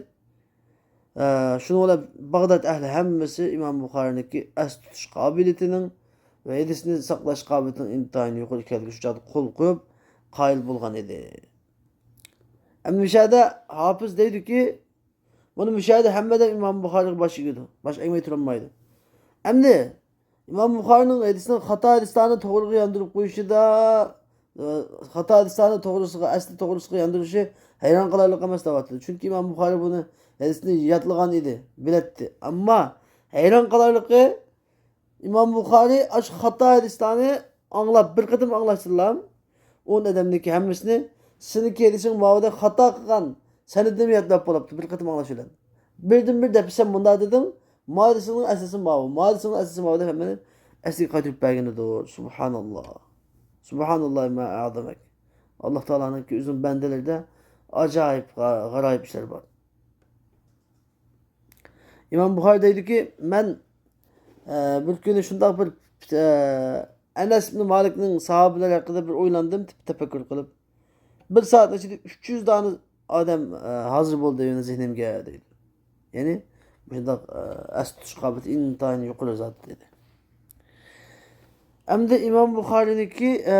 ئە، شۇنىڭ بىلەن باغداد ئەھلى ھەممىسى ئىمام بۇخارىنىڭكى ئەستە تۇتۇش قابىلىيىتىنىڭ ۋە ھەدىسنى ساقلاش قابىلىيىتىنىڭ ئىنتايىن يۇقىرى ئىكەنلىكىگە شۇ چاغدا قول قويۇپ قايىل بولغان ئىدى. ئەمدى مۇشۇ يەردە ھاپىز دەيدۇكى، مانا مۇشۇ يەردە ھەممە ئادەم ئىمام بۇخارىغا باش ئېگىدۇ، باش ئەگمەي تۇرالمايدۇ. ئەمدى ئىمام بۇخارىنىڭ ھەدىسنىڭ خاتا ھەدىسلەرنى توغرىغا ياندۇرۇپ قويۇشىدا، ئە، خاتا ھەدىسلەرنى توغرىسىغا، ئەسلى توغرىسىغا ياندۇرۇشى ھەيران قالارلىق ئەمەس دەۋاتىدۇ. چۈنكى ئىمام بۇخارى بۇنى ھەدىسنى ياتلىغان ئىدى، بىلەتتى. ئەمما ھەيران قالارلىقى، ئىمام بۇخارى ئاشۇ خاتا ھەدىسلەرنى ئاڭلاپ، بىر قېتىم ئاڭلاشتىلا، ئون ئادەمنىڭكى ھەممىسىنى سېنىڭكى ھەدىسىڭ ماۋۇدا خاتا قىلغان سەنەدنى يادلاپ بولاپتۇ، بىر قېتىم ئاڭلاش بىلەن. بىردىن بىر دەپ، سەن مۇنداق دېدىڭ، ما ھەدىسىڭنىڭ ئەسلىسى ماۋۇ، ما ھەدىسىڭنىڭ ئەسلىسى ماۋۇ دەپ ھەممىنى ئەسلىگە قايتۇرۇپ بەرگىنىدۇر. سۇبھاناللا. سۇبھاناللا ما ئەزەمەك. ئاللا تائالانىڭكى ئۆزىنىڭ بەندىلىرىدە ئاجايىپ، غا-، غارايىپ ئىشلار بار. ئىمام بۇخارى دەيدۇكى، مەن، ئە، بىر كۈنى شۇنداق بىر، ئە، ئەنەس ئىبن مالىكنىڭ ساھابىلەر ھەققىدە بىر ئويلاندىم، تەپەككۇر قىلىپ. بىر سائەتنىڭ ئىچىدە ئۈچ يۈز دانە ئادەم، ئە، ھازىر بولدى مېنىڭ زېھنىمگە، دەيدۇ. يەنى، مۇشۇنداق، ئە، ئەستە تۇتۇش قابىلىيىتى ئىنتايىن يۇقىرى زات، دېدى. ئەمدى ئىمام بۇخارىنىڭكى، ئە،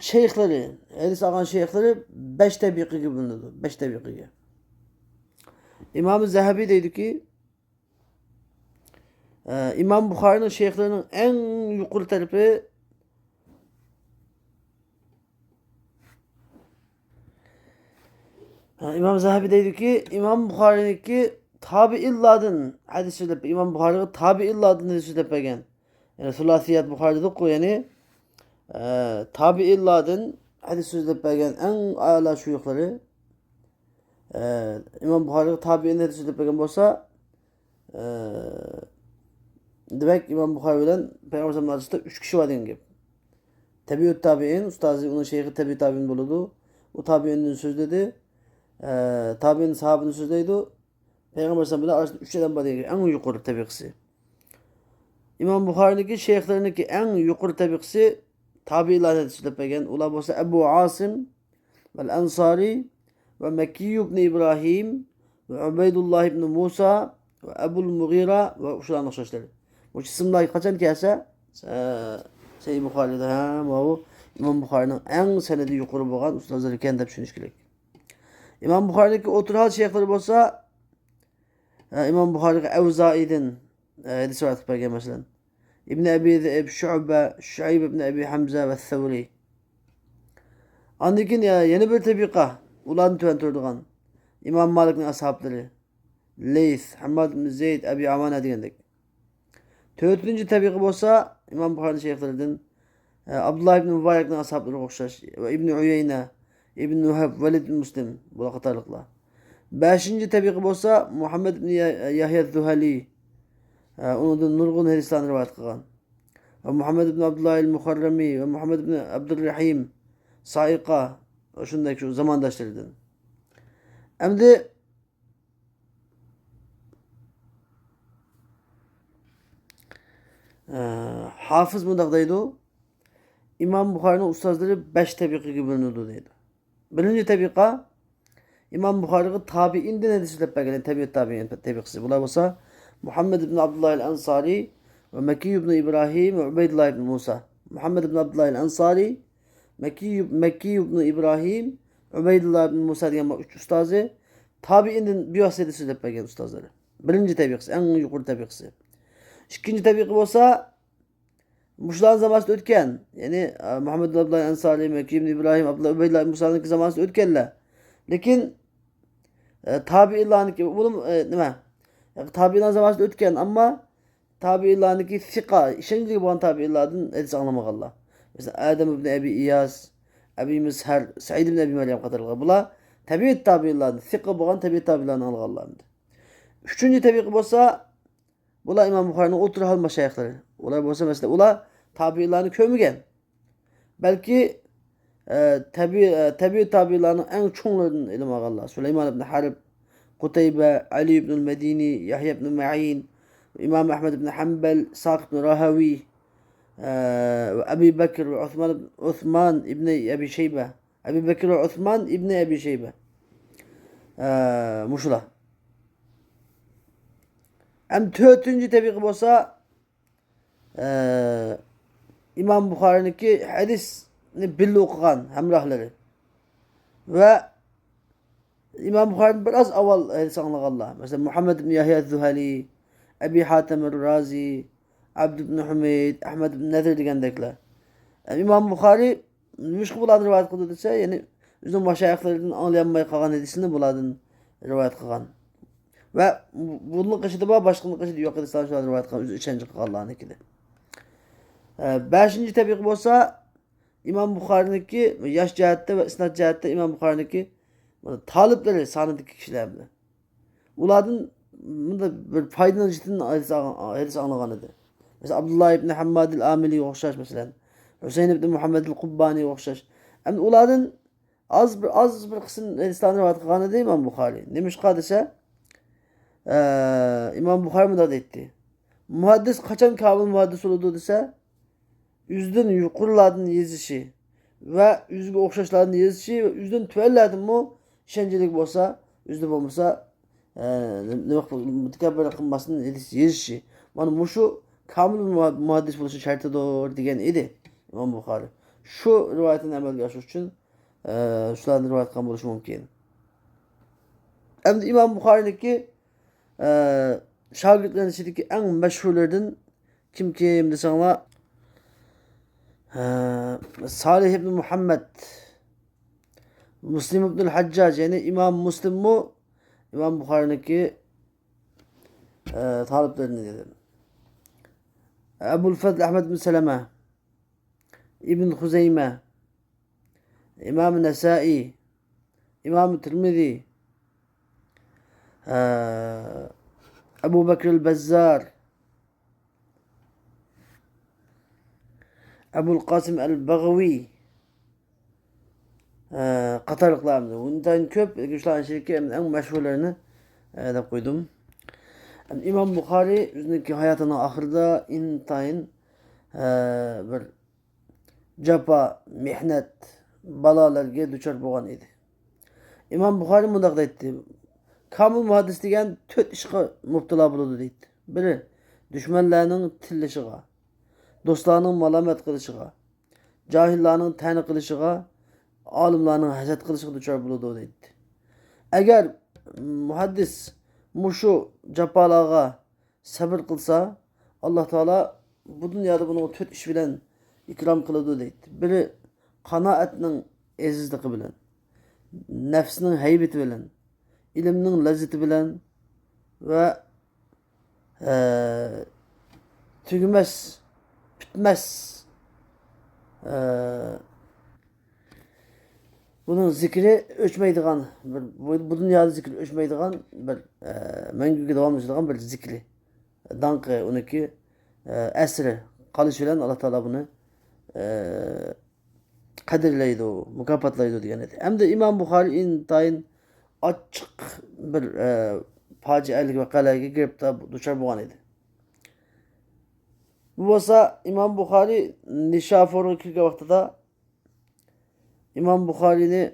شەيخلىرى، ھەدىس ئالغان شەيخلىرى بەش تەبىقىگە بۆلۈنىدۇ، بەش تەبىقىگە. ئىمام زەھەبى دەيدۇكى، ئە، ئىمام بۇخارىنىڭ شەيخلىرىنىڭ ئەڭ يۇقىرى تەرىپى، ئە، ئىمام زەھەبى دەيدۇكى، ئىمام بۇخارىنىڭكى تابىئىنلاردىن ھەدىس سۆزلەپ، ئىمام بۇخارىغا تابىئىنلاردىن ھەدىس سۆزلەپ بەرگەن. يەنى سۇلاسىيەت بۇخارى دېدۇققۇ، يەنى، ئە، تابىئىنلاردىن ھەدىس سۆزلەپ بەرگەن ئەڭ ئەلا شۇيۇخلىرى. ئە، ئىمام بۇخارىغا تابىئىن ھەدىس سۆزلەپ بەرگەن بولسا، ئە، دېمەك، ئىمام بۇخارى بىلەن پەيغەمبەر ئارىسىدا ئۈچ كىشى بار دېگەن گەپ. تەبىئۇت تابىئىن، ئۇستازى، ئۇنىڭ شەيخى تەبىئۇت تابىئىن بولىدۇ. ئۇ تابىئىندىن سۆزلىدى. ئە، تابىئىن ساھابىدىن سۆزلەيدۇ. پەيغەمبەر ئەلەيھىسسالام بىلەن ئارىسىدا ئۈچ ئادەم بار دېگەن، ئەڭ يۇقىرى تەبىقىسى. ئىمام بۇخارىنىڭكى شەيخلىرىنىڭكى ئەڭ يۇقىرى تەبىقىسى تابىئىنلارنى سۆزلەپ بەرگەن. ئۇلار بولسا ئەبۇ ئاسىم ۋەل ئەنسارى ۋە مەككىي ئىبنى ئىبراھىم ۋە ئۇبەيدۇللا ئىبنى مۇسا ۋە ئەبۇل مۇغىرا ۋە شۇلارنىڭ ئوخشاشلىرى. مۇشۇ ئىسىملار قاچان كەلسە، ئە، سەھىھ بۇخارىدا، ھە، ماۋۇ ئىمام بۇخارىنىڭ ئەڭ سەنىدى يۇقىرى بولغان ئۇستازلىرى ئىكەن دەپ چۈشىنىش كېرەك. ئىمام بۇخارىنىڭكى ئوتتۇرا ھال شەيخلىرى بولسا، ئە، ئىمام بۇخارىغا ئەۋزائىدىن، ئە، ھەدىس رىۋايەت قىلىپ بەرگەن، مەسىلەن، ئىبنى ئەبى زەئىب، شۇئبە، شۇئەيب ئىبنى ئەبى ھەمزە ۋە سەۋرى. ئاندىن كېيىن يە-، يەنە بىر تەبىقە، ئۇلاردىن تۆۋەن تۇرىدىغان ئىمام مالىكنىڭ ئەسھابلىرى، لەيس، ھەمماد ئىبنى زەيد، ئەبى ئاۋانە دېگەندەك. تۆتىنچى تەبىقە بولسا ئىمام بۇخارىنىڭ شەيخلىرىدىن، ئە، ئابدۇللا ئىبنى مۇبارەكنىڭ ئەسھابلىرىغا ئوخشاش ۋە ئىبنى ئۇيەينە، ئىبنى ۋەھەب، ۋەلىد ئىبنى مۇسلىم، بۇلار قاتارلىقلار. بەشىنچى تەبىقە بولسا مۇھەممەد ئىبنى يە-، يەھيا زۇھەلى، ئە، ئۇنىڭدىن نۇرغۇن ھەدىسلەرنى رىۋايەت قىلغان. ۋە مۇھەممەد ئىبنى ئابدۇللاھىل مۇخەررەمى ۋە مۇھەممەد ئىبنى ئابدۇررەھىم سائىقا، شۇنداق شۇ زامانداشلىرىدىن. ئەمدى ئە، ھافىز مۇنداق دەيدۇ، ئىمام بۇخارىنىڭ ئۇستازلىرى بەش تەبىقىگە بۆلۈنىدۇ دەيدۇ. بىرىنچى تەبىقە، ئىمام بۇخارىغا تابىئىندىن ھەدىس سۆزلەپ بەرگەن، تەبىئەت تابىئىن تەبىقىسى. بۇلار بولسا مۇھەممەد ئىبن ئابدۇللاھىل ئەنسارى ۋە مەككىي ئىبن ئىبراھىم ۋە ئۇبەيدۇللا ئىبن مۇسا. مۇھەممەد ئىبن ئابدۇللاھىل ئەنسارى، مەككىي، مەككىي ئىبن ئىبراھىم، ئۇبەيدۇللا ئىبن مۇسا دېگەن بۇ ئۈچ ئۇستازى تابىئىندىن بىۋاسىتە سۆزلەپ بەرگەن ئۇستازلىرى. بىرىنچى تەبىقىسى، ئەڭ يۇقىرى تەبىقىسى. ئىككىنچى تەبىقە بولسا، مۇشۇلارنىڭ زامانىسىدا ئۆتكەن، يەنى، ئە، مۇھەممەد ئىبن ئابدۇللا ئەنسارى، مەككىي ئىبن ئىبراھىم، ئابدۇللا، ئۇبەيدۇللا ئىبن مۇسانىڭكى زامانىسىدا ئۆتكەنلەر. لېكىن، ئە، تابىئىنلارنىڭكى، بۇنىمۇ، ئە، نېمە، تابىئىنلار زامانىسىدا ئۆتكەن، ئەمما تابىئىنلارنىڭكى سىقا، ئىشەنچلىك بولغان تابىئىنلاردىن ھەدىس ئاڭلىمىغانلار. مەسىلەن، ئادەم ئىبن ئەبى ئىياس، ئەبى مىسھەر، سەئىد ئىبن ئەبى مەريەم قاتارلىقلار. بۇلار تەبىئەت تابىئىنلاردىن، سىقا بولغان تەبىئەت تابىئىنلاردىن ئاڭلىغانلار. ئۈچىنچى تەبىقە بولسا، بۇلار ئىمام بۇخارىنىڭ ئوتتۇرا ھال مەشايىخلىرى. ئۇلار بولسا، مەسىلەن، ئۇلار تابىئىنلارنى كۆرمىگەن. بەلكى، ئە، تەبىئىي، ئە، تەبىئىي تابىئىنلارنىڭ ئەڭ چوڭلىرىدىن ئىلىم ئالغانلار. سۇلايمان ئىبن ھەرب، قۇتەيبە، ئەلى ئىبنۇل مەدىنى، يەھيا ئىبن مەئىن، ئىمام ئەھمەد ئىبن ھەمبەل، ئىسھاق ئىبن راھاۋىي، ئە، ۋە ئەبى بەكر ۋە ئۇسمان ئىبن، ئۇسمان ئىبن ئەبى شەيبە. ئەبى بەكر ۋە ئۇسمان ئىبن ئەبى شەيبە. ئە، مۇشۇلار. ئەمدى تۆتىنچى تەبىقە بولسا، ئە، ئىمام بۇخارىنىڭكى ھەدىسنى بىللە ئوقۇغان ھەمراھلىرى ۋە ئىمام بۇخارىدىن بىر ئاز ئاۋۋال ھەدىس ئاڭلىغانلار. مەسىلەن، مۇھەممەد ئىبن يەھيا زۇھەلى، ئەبى ھاتىم رازى، ئابد ئىبن ھۇمەيد، ئەھمەد ئىبن نەزىر دېگەندەكلەر. ئىمام بۇخارى نېمىشقا بۇلاردىن رىۋايەت قىلدى دېسە، يەنى ئۆزىنىڭ مەشايىخلىرىدىن ئاڭلىيالماي قالغان ھەدىسىنى بۇلاردىن رىۋايەت قىلغان. ۋە بۇنىڭ قېشىدا بار، باشقىنىڭ قېشىدا يوق ھەدىسلەرنى شۇلاردىن رىۋايەت قىلغان، ئۆزى ئىشەنچ قىلغانلارنىڭكىدە. ئە، بەشىنچى تەبىقە بولسا، ئىمام بۇخارىنىڭكى ياش جەھەتتە ۋە ئىسناد جەھەتتە ئىمام بۇخارىنىڭكى تالىپلىرى سانىدىكى كىشىلەر بىلەن. ئۇلاردىن بۇنداق بىر پايدىنىڭ جىتىنى ھەدىس ئاڭ-، ھەدىس ئاڭلىغان ئىدى. مەسىلەن، ئابدۇللا ئىبن ھەممادىل ئامىلىگە ئوخشاش، مەسىلەن، ھۈسەيىن ئىبن مۇھەممەدىل قۇببانىگە ئوخشاش. ئەمدى ئۇلاردىن ئاز بىر، ئاز بىر قىسىم ھەدىسلەرنى رىۋايەت قىلغان ئىدى ئىمام بۇخارىي. نېمىشقا دېسە، ئە، ئىمام بۇخارىي مۇنداق دەيتتى. مۇھەددىس قاچان كامىل مۇھەددىس بولىدۇ دېسە، ئۆزىدىن يۇقىرىلاردىن يېزىشى ۋە ئۆزىگە ئوخشاشلاردىن يېزىشى ۋە ئۆزىدىن تۆۋەنلەردىنمۇ ئىشەنچلىك بولسا، ئۆزىدە بولمىسا، ئە، نېمە قىل-، مۇتەكەببىرلىك قىلماستىن يېزىش-، يېزىشى. مانا مۇشۇ كامىل مۇ-، مۇھەددىس بولۇشنىڭ شەرتىدۇر دېگەن ئىدى ئىمام بۇخارىي. شۇ رىۋايەتنى ئەمەلگە ئاشۇرۇش ئۈچۈن، ئە، شۇلارنى رىۋايەت قىلغان بولۇشى مۇمكىن. ئەمدى ئىمام بۇخارىينىڭكى، ئە، شاگىرتلىرىنىڭ ئىچىدىكى ئەڭ مەشھۇرلىرىدىن كىم كىم دېسەڭلار، ئە، سالىھ ئىبن مۇھەممەد، مۇسلىم ئىبنۇل ھەججاج، يەنى ئىمام مۇسلىممۇ ئىمام بۇخارىينىڭكى، ئە، تالىپلىرىدىن دېدى. ئەبۇل فەزل ئەھمەد ئىبن سەلەمە، ئىبن خۇزەيمە، ئىمام نەسائىي، ئىمام تىرمىزى، ئە، ئەبۇ بەكرىل بەززار، ئەبۇل قاسىم ئەل بەغۋى، ئە، قاتارلىقلار. ئىنتايىن كۆپ، لېكىن شۇلارنىڭ ئىچىدىكى ئەڭ مەشھۇرلىرىنى، ئە، دەپ قويدۇم. ئىمام بۇخارىي ئۆزىنىڭكى ھاياتىنىڭ ئاخىرىدا ئىنتايىن، ئە، بىر جاپا، مېھنەت، بالالارغا دۇچار بولغان ئىدى. ئىمام بۇخارىي مۇنداق دەيتتى، كامىل مۇھەددىس دېگەن تۆت ئىشقا مۇپتىلا بولىدۇ دەيتتى. بىرى، دۈشمەنلەرنىڭ تىللىشىغا، دوستلارنىڭ مالامەت قىلىشىغا، جاھىللارنىڭ تەنە قىلىشىغا، ئالىملارنىڭ ھەسەت قىلىشىغا دۇچار بولىدۇ دەيتتى. ئەگەر مۇھەددىس مۇشۇ جاپالارغا سەۋر قىلسا، ئاللا تائالا بۇ دۇنيادا بۇنىڭغا تۆت ئىش بىلەن ئىكرام قىلىدۇ دەيتتى. بىرى، قانائەتنىڭ ئېزىزلىقى بىلەن، نەپسنىڭ ھەيۋىتى بىلەن، ئىلىمنىڭ لەززىتى بىلەن ۋە، ئە، تۈگىمەس، پۈتمەس، ئە، بۇنىڭ زىكرى ئۆچمەيدىغان، بىر، بۇ، بۇ دۇنيادا زىكرى ئۆچمەيدىغان بىر، ئە، مەڭگۈگە داۋاملىشىدىغان بىر زىكرى، داڭقى ئۇنىڭكى، ئە، ئەسىرى قالىشى بىلەن ئاللا تائالا بۇنى، ئە، قەدىرلەيدۇ، مۇكاپاتلايدۇ دېگەن ئىدى. ئەمدى ئىمام بۇخارىي ئىنتايىن ئاچچىق بىر، ئە، پاجىئەلىك ۋەقەلەرگە گىرىپتار، دۇچار بولغان ئىدى. بۇ بولسا ئىمام بۇخارىي نىشاپۇرغا كىرگەن ۋاقتىدا ئىمام بۇخارىينى،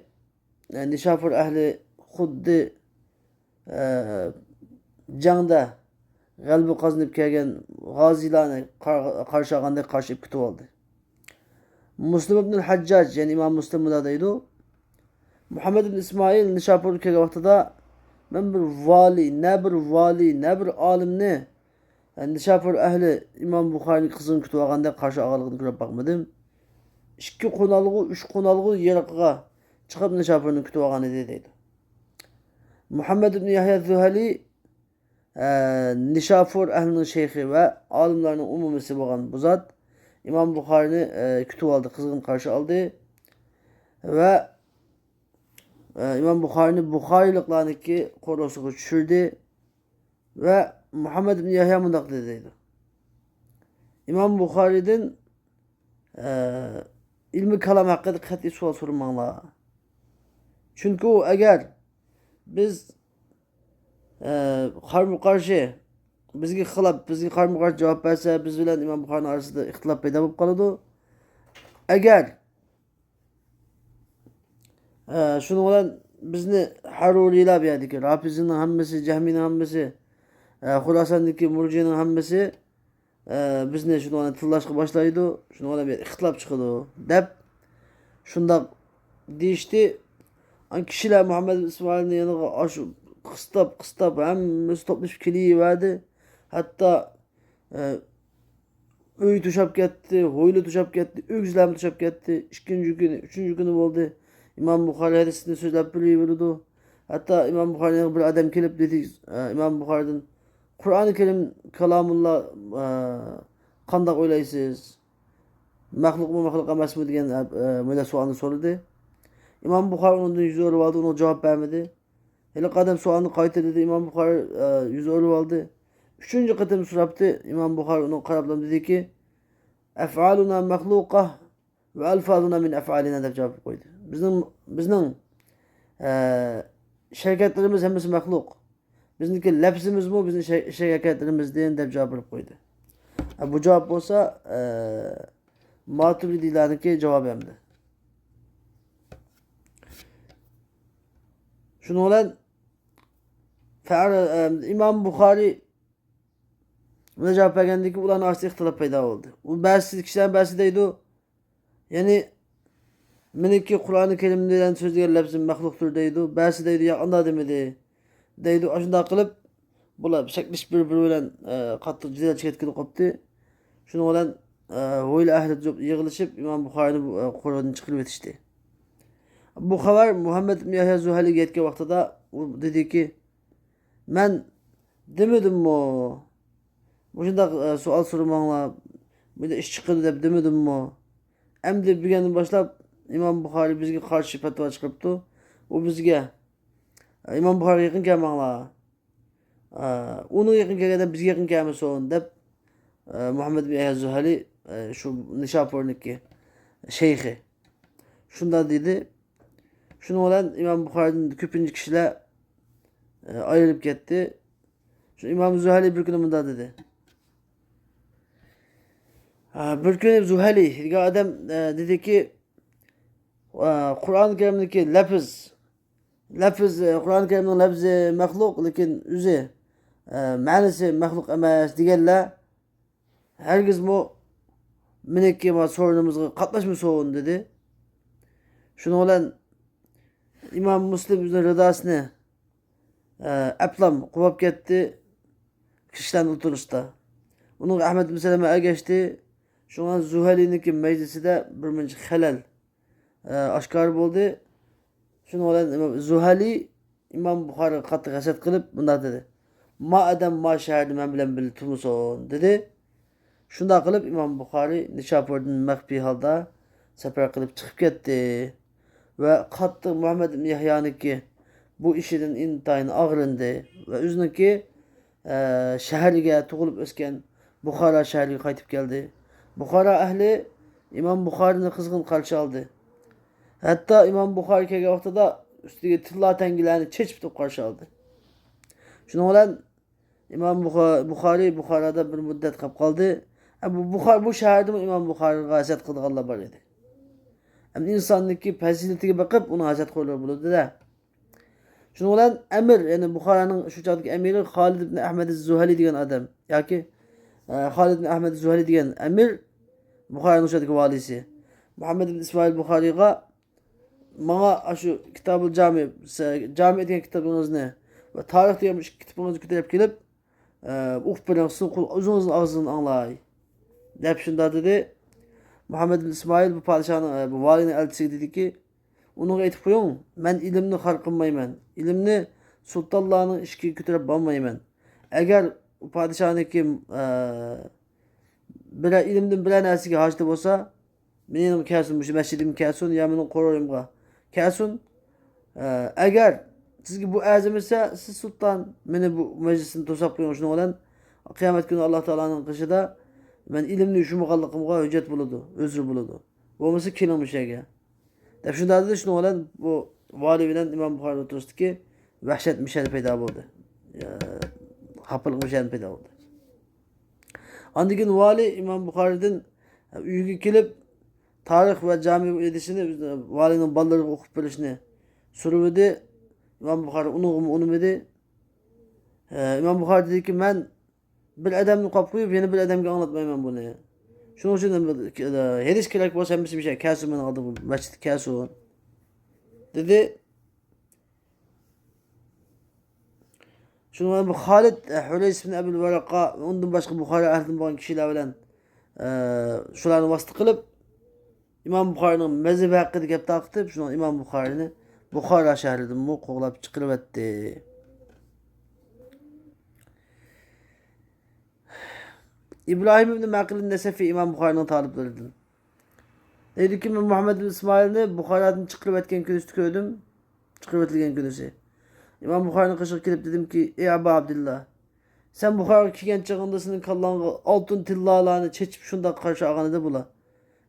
ئە، نىشاپۇر ئەھلى خۇددى، ئە، جەڭدە غەلىبە قازىنىپ كەلگەن غازىيلارنى قار-، قارشى ئالغاندەك قارشى ئېلىپ كۈتۈۋالدى. مۇسلىم ئىبنۇل ھەججاج، يەنى ئىمام مۇسلىم مۇنداق دەيدۇ، مۇھەممەد ئىبن ئىسمائىل نىشاپۇرغا كەلگەن ۋاقتىدا، مەن بىر ۋالىي، نە بىر ۋالىي، نە بىر ئالىمنى، نىشاپۇر ئەھلى ئىمام بۇخارىينىڭ قىزىنى كۈتۈۋالغاندەك قارشى ئالغانلىقىنى كۆرۈپ باقمىدىم. ئىككى قونالغۇ، ئۈچ قونالغۇ يىراققا چىقىپ نىشاپۇرنى كۈتۈۋالغان ئىدى، دەيدۇ. مۇھەممەد ئىبن يەھيا زۇھەلى، ئە، نىشاپۇر ئەھلىنىڭ شەيخى ۋە ئالىملارنىڭ ئومۇمىسى بولغان بۇ زات ئىمام بۇخارىينى، ئە، كۈتۈۋالدى، قىزغىن قارشى ئالدى ۋە، ئە، ئىمام بۇخارىينى بۇخارىيلىقلارنىڭكى قورۇسىغا چۈشۈردى. ۋە مۇھەممەد ئىبن يەھيا مۇنداق دېدى، دەيدۇ. ئىمام بۇخارىيدىن، ئە، ئىلمىي كالام ھەققىدە قەتئىي سوئال سورىماڭلار. چۈنكى ئۇ ئەگەر بىز، ئە، قارمۇ قارشى، بىزگە خىلاپ، بىزگە قارمۇ قارشى جاۋاب بەرسە، بىز بىلەن ئىمام بۇخارىنىڭ ئارىسىدا ئىختىلاپ پەيدا بولۇپ قالىدۇ. ئەگەر ئە، شۇنىڭ بىلەن بىزنى ھەرۇرىيلار، بۇ يەردىكى رافىزىنىڭ ھەممىسى، جەھمىنىڭ ھەممىسى، ئە، خۇراساندىكى مۇرجىنىڭ ھەممىسى، ئە، بىزنى شۇنىڭ بىلەن تىللاشقا باشلايدۇ، شۇنىڭ بىلەن بىر ئىختىلاپ چىقىدۇ، دەپ شۇنداق دېيىشتى. ئان كىشىلەر مۇھەممەد ئىسمائىلنى يەنە ئاشۇ قىستاپ، قىستاپ، ھەممىسى توپلىشىپ كېلىۋەردى. ھەتتا، ئە، ئۆي توشاپ كەتتى، ھويلا توشاپ كەتتى، ئۆگزىلەرمۇ توشاپ كەتتى. ئىككىنچى كۈنى، ئۈچىنچى كۈنى بولدى. ئىمام بۇخارىي ھەدىسنى سۆزلەپ بېرىۋېرىدۇ. ھەتتا ئىمام بۇخارىيغا بىر ئادەم كېلىپ دېدى، ئە، ئىمام بۇخارىيدىن، «قۇرئانى كەرىم كالامۇللا، ئە، قانداق ئويلايسىز؟» مەخلۇقمۇ، مەخلۇق ئەمەسمۇ دېگەن، ئە، ئە، مۇنداق سوئالنى سورىدى. ئىمام بۇخارى ئۇنىڭدىن يۈز ئۆرۈۋالدى، ئۇنىڭغا جاۋاب بەرمىدى. ھېلىقى ئادەم سوئالنى قايتىدى، ئىمام بۇخارى، ئە، يۈز ئۆرۈۋالدى. ئۈچىنچى قېتىم سوراپتى، ئىمام بۇخارى ئۇنىڭغا قاراپلا دېدىكى، «ئەفئالۇنا مەخلۇقە ۋە ئەلفازۇنا مىن ئەفئالىنا» دەپ جاۋاب قويدى. بىزنىڭ، بىزنىڭ، ئە، ئىش ھەرىكەتلىرىمىز ھەممىسى مەخلۇق. بىزنىڭكى لەپزىمىزمۇ بىزنىڭ ئىش، ئىش ھەرىكەتلىرىمىزدىن دەپ جاۋاب بېرىپ قويدى. ئە، بۇ جاۋاب بولسا، ئە، ماتۇرىدىيلارنىڭكى جاۋابى ئەمدى. شۇنىڭ بىلەن فەر-، ئە، ئىمام بۇخارى بۇنى جاۋاب بەرگەندىن كېيىن ئۇلارنىڭ ئارىسىدا ئىختىلاپ پەيدا بولدى. ئۇ بەزى كىشىلەر بەزى دەيدۇ، يەنى، مېنىڭكى قۇرئانى كەرىم بىلەن سۆزلىگەن لەپزىم مەخلۇقتۇر دەيدۇ، بەزى دەيدۇ، ياق، ئانداق دېمىدى دەيدۇ. ئاشۇنداق قىلىپ، بۇلار شەكلىشىپ بىر-بىرى بىلەن، ئە، قاتتىق جېدەل چىقىپ كېتىپ قاپتۇ. شۇنىڭ بىلەن، ئە، ھويلا ئەھلى يىغىلىشىپ، ئىمام بۇخارىنى بۇ، ئە، قورۇدىن چىقىرىۋېتىشتى. بۇ خەۋەر مۇھەممەد ئىبن يەھيا زۇھەلىگە يەتكەن ۋاقتىدا ئۇ دېدىكى، مەن دېمىدىممۇ؟ مۇشۇنداق، ئە، سوئال سورىماڭلار، بۇ يەردە ئىش چىقىدۇ دەپ دېمىدىممۇ؟ ئەمدى بۈگۈندىن باشلاپ ئىمام بۇخارىي بىزگە قارشى پەتىۋا چىقىرىپتۇ. ئۇ بىزگە، ئە، ئىمام بۇخارىيغا يېقىن كەلمەڭلار. ئە، ئۇنىڭغا يېقىن كەلگەندە بىزگە يېقىن كەلمىسۇن دەپ، ئە، مۇھەممەد بىن يەھيا زۇھەلى، ئە، شۇ نىشاپۇرنىڭكى شەيخى. شۇنداق دېدى. شۇنىڭ بىلەن ئىمام بۇخارىدىن كۆپىنچە كىشىلەر، ئە، ئايرىلىپ كەتتى. شۇ ئىمام زۇھەلى بىر كۈنى مۇنداق دېدى. ئە، بىر كۈنى زۇھەلى دېگەن ئادەم، ئە، دېدىكى، ئە، قۇرئان كەرىمدىكى لەپز، لەپز، ئە، قۇرئان كەرىمنىڭ لەپزى مەخلۇق، لېكىن ئۆزى، ئە، مەنىسى مەخلۇق ئەمەس دېگەنلەر ھەرگىزمۇ مېنىڭكى ما سورۇنىمىزغا قاتناشمىسۇن دېدى. شۇنىڭ بىلەن ئىمام مۇسلىم ئىبن رىداسنى، ئە، ئەپلام قوۋاپ كەتتى، كىشىلەرنى ئولتۇرۇشتا. ئۇنىڭغا ئەھمەد ئىبن سەلەمە ئەگەشتى. شۇڭا زۇھەلىنىڭكى مەجلىسىدە بىر مۇنچە خەلەل، ئە، ئاشكارا بولدى. شۇنىڭ بىلەن ئىمام زۇھەلى ئىمام بۇخارىغا قاتتىق ھەسەت قىلىپ مۇنداق دېدى، ما ئادەم ما شەھەردە مەن بىلەن بىللە تۇرمىسۇن دېدى. شۇنداق قىلىپ ئىمام بۇخارىي نىشاپۇردىن مەخپىي ھالدا سەپەر قىلىپ چىقىپ كەتتى ۋە قاتتىق مۇھەممەد ئىبن يەھيانىڭكى بۇ ئىشىدىن ئىنتايىن ئاغرىندى ۋە ئۆزىنىڭكى، ئە، شەھىرىگە، تۇغۇلۇپ ئۆسكەن بۇخارا شەھىرىگە قايتىپ كەلدى. بۇخارا ئەھلى ئىمام بۇخارىنى قىزغىن قارشى ئالدى. ھەتتا ئىمام بۇخارى كەلگەن ۋاقتىدا ئۈستىگە تىللا تەڭگىلەرنى چېچىپ تۇرۇپ قارشى ئالدى. شۇنىڭ بىلەن ئىمام بۇخا-، بۇخارى بۇخارادا بىر مۇددەت قاپ قالدى. ئە، بۇ بۇخار-، بۇ شەھەردىمۇ ئىمام بۇخارىغا ھەسەت قىلىدىغانلار بار ئىدى. ئەمدى ئىنساننىڭكى پەزىلىتىگە بېقىپ ئۇنىڭ ھەسەت قىلغىلى بولىدۇ-دە. شۇنىڭ بىلەن ئەمىر، يەنى بۇخارانىڭ شۇ چاغدىكى ئەمىرى خالىد ئىبن ئەھمەد زۇھەلى دېگەن ئادەم ياكى، ئە، خالىد ئىبن ئەھمەد زۇھەلى دېگەن ئەمىر، بۇخارانىڭ شۇ چاغدىكى ۋالىسى مۇھەممەد ئىبن ئىسمائىل بۇخارىغا، ماڭا ئاشۇ كىتابۇل جامى، سە-، جامى دېگەن كىتابىڭىزنى ۋە تارىخ دېگەن بۇ ئىككى كىتابىڭىزنى كۆتۈرۈپ كېلىپ، ئە، ئوقۇپ بېرىڭ، سىزنىڭ قول-، ئۆزىڭىزنىڭ ئاغزىدىن ئاڭلاي، دەپ شۇنداق دېدى. مۇھەممەد ئىبن ئىسمائىل بۇ پادىشاھنىڭ، ئە، بۇ ۋالىينىڭ ئەلچىسىگە دېدىكى، ئۇنىڭغا ئېيتىپ قويۇڭ، مەن ئىلىمنى خار قىلمايمەن، ئىلىمنى سۇلتانلارنىڭ ئىشىكىگە كۆتۈرۈپ بارمايمەن. ئەگەر ئۇ پادىشاھنىڭكى، ئە، بىرەر ئىلىمدىن بىرەر نەرسىگە ھاجىتى بولسا، مېنىڭ يېنىمغا كەلسۇن، مۇشۇ مەسچىتىمگە كەلسۇن يا مېنىڭ قورۇيۇمغا كەلسۇن. ئە، ئەگەر سىزگە بۇ ئەرزىمىسە، سىز سۇلتان، مېنى بۇ مەجلىستىن توساپ قويۇڭ، شۇنىڭ بىلەن قىيامەت كۈنى ئاللا تائالانىڭ قېشىدا مەن ئىلىمنى يوشۇرمىغانلىقىمغا ھۆججەت بولىدۇ، ئۆزرى بولىدۇ. بولمىسا كېلىڭ مۇشۇ يەرگە، دەپ شۇنداق دېدى. شۇنىڭ بىلەن بۇ ۋالىي بىلەن ئىمام بۇخارى ئوتتۇرىسىدىكى ۋەھشەت مۇشەدە پەيدا بولدى. ئە، خاپىلىق مۇشەدە پەيدا بولدى. ئاندىن كېيىن ۋالىي ئىمام بۇخارىدىن ئۆيىگە كېلىپ، تارىخ ۋە جامى ئىدىشىنى ۋالىينىڭ بالىلىرىغا ئوقۇپ بېرىشنى سورىۋىدى. ئىمام بۇخارى ئۇنىڭغىمۇ ئۇنىمىدى. ئە، ئىمام بۇخارى دېدىكى، مەن بىر ئادەمنى قويۇپ قويۇپ، يەنە بىر ئادەمگە ئاڭلاتمايمەن بۇنى. شۇنىڭ ئۈچۈن، ئە، ھېلىش كېرەك بولسا، ھەممىسى مۇشۇ يەرگە كەلسۇن، مېنىڭ ئالدىمغا مەسچىتكە كەلسۇن، دېدى. شۇنىڭ بىلەن بۇ خالىد، ئە، ھۇرەيس ئىبن ئەبىل ۋەرەققا، ئۇندىن باشقا بۇخارا ئەھلىدىن بولغان كىشىلەر بىلەن، ئە، شۇلارنى ۋاسىتە قىلىپ، ئىمام بۇخارىنىڭ مەزھىپى ھەققىدە گەپ تارقىتىپ، شۇنىڭ ئىمام بۇخارىنى بۇخارا شەھىرىدىنمۇ قوغلاپ چىقىرىۋەتتى. ئىبراھىم ئىبن مەقىل نەسەفى ئىمام بۇخارىنىڭ تالىپلىرىدىن. دەيدۇكى، مەن مۇھەممەد ئىبن ئىسمائىلنى بۇخارادىن چىقىرىۋەتكەن كۈنىسى كۆردۈم. چىقىرىۋېتىلگەن كۈنىسى. ئىمام بۇخارىنىڭ قېشىغا كېلىپ دېدىمكى، ئەي ئەبا ئابدىللا، سەن بۇخارغا كەلگەن چېغىڭدا سېنىڭ كاللاڭغا ئالتۇن تىللالارنى چېچىپ شۇنداق قارشى ئالغان ئىدى بۇلار.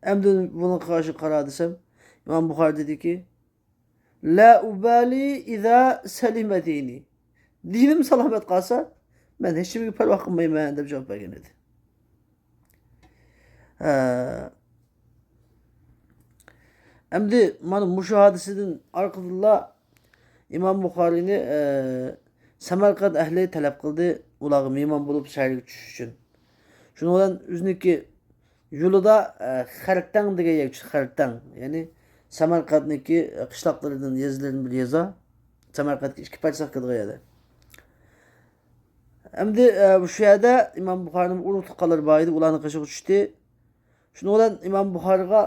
ئەمدى بۇنىڭغا قارشى قارا دېسەم، ئىمام بۇخارى دېدىكى، لا ئۇبالى ئىزا سەلىمە دىنى. دىنىم سالامەت قالسا، مەن ھېچنېمىگە پەرۋا قىلمايمەن، دەپ جاۋاب بەرگەن ئىدى. ھە. ئەمدى مانا مۇشۇ ھادىسىدىن ئارقىدىنلا ئىمام بۇخارىينى، ئە، سەمەرقەنت ئەھلى تەلەپ قىلدى، ئۇلارغا مېھمان بولۇپ شەھەرگە چۈشۈش ئۈچۈن. شۇنىڭ بىلەن ئۆزىنىڭكى يولىدا، ئە، خەرتەڭ دېگەن يەرگە چۈشتى، خەرتەڭ. يەنى سەمەرقەنتنىڭكى، ئە، قىشلاقلىرىدىن، يېزىلىرىدىن بىر يېزا. سەمەرقەنتكە ئىككى پارچە كېتىدىغان يەردە. ئەمدى، ئە، شۇ يەردە ئىمام بۇخارىنىڭ ئۇرۇق تۇغقانلىرى بار ئىدى، ئۇلارنىڭ قېشىغا چۈشتى. شۇنىڭ بىلەن ئىمام بۇخارىغا،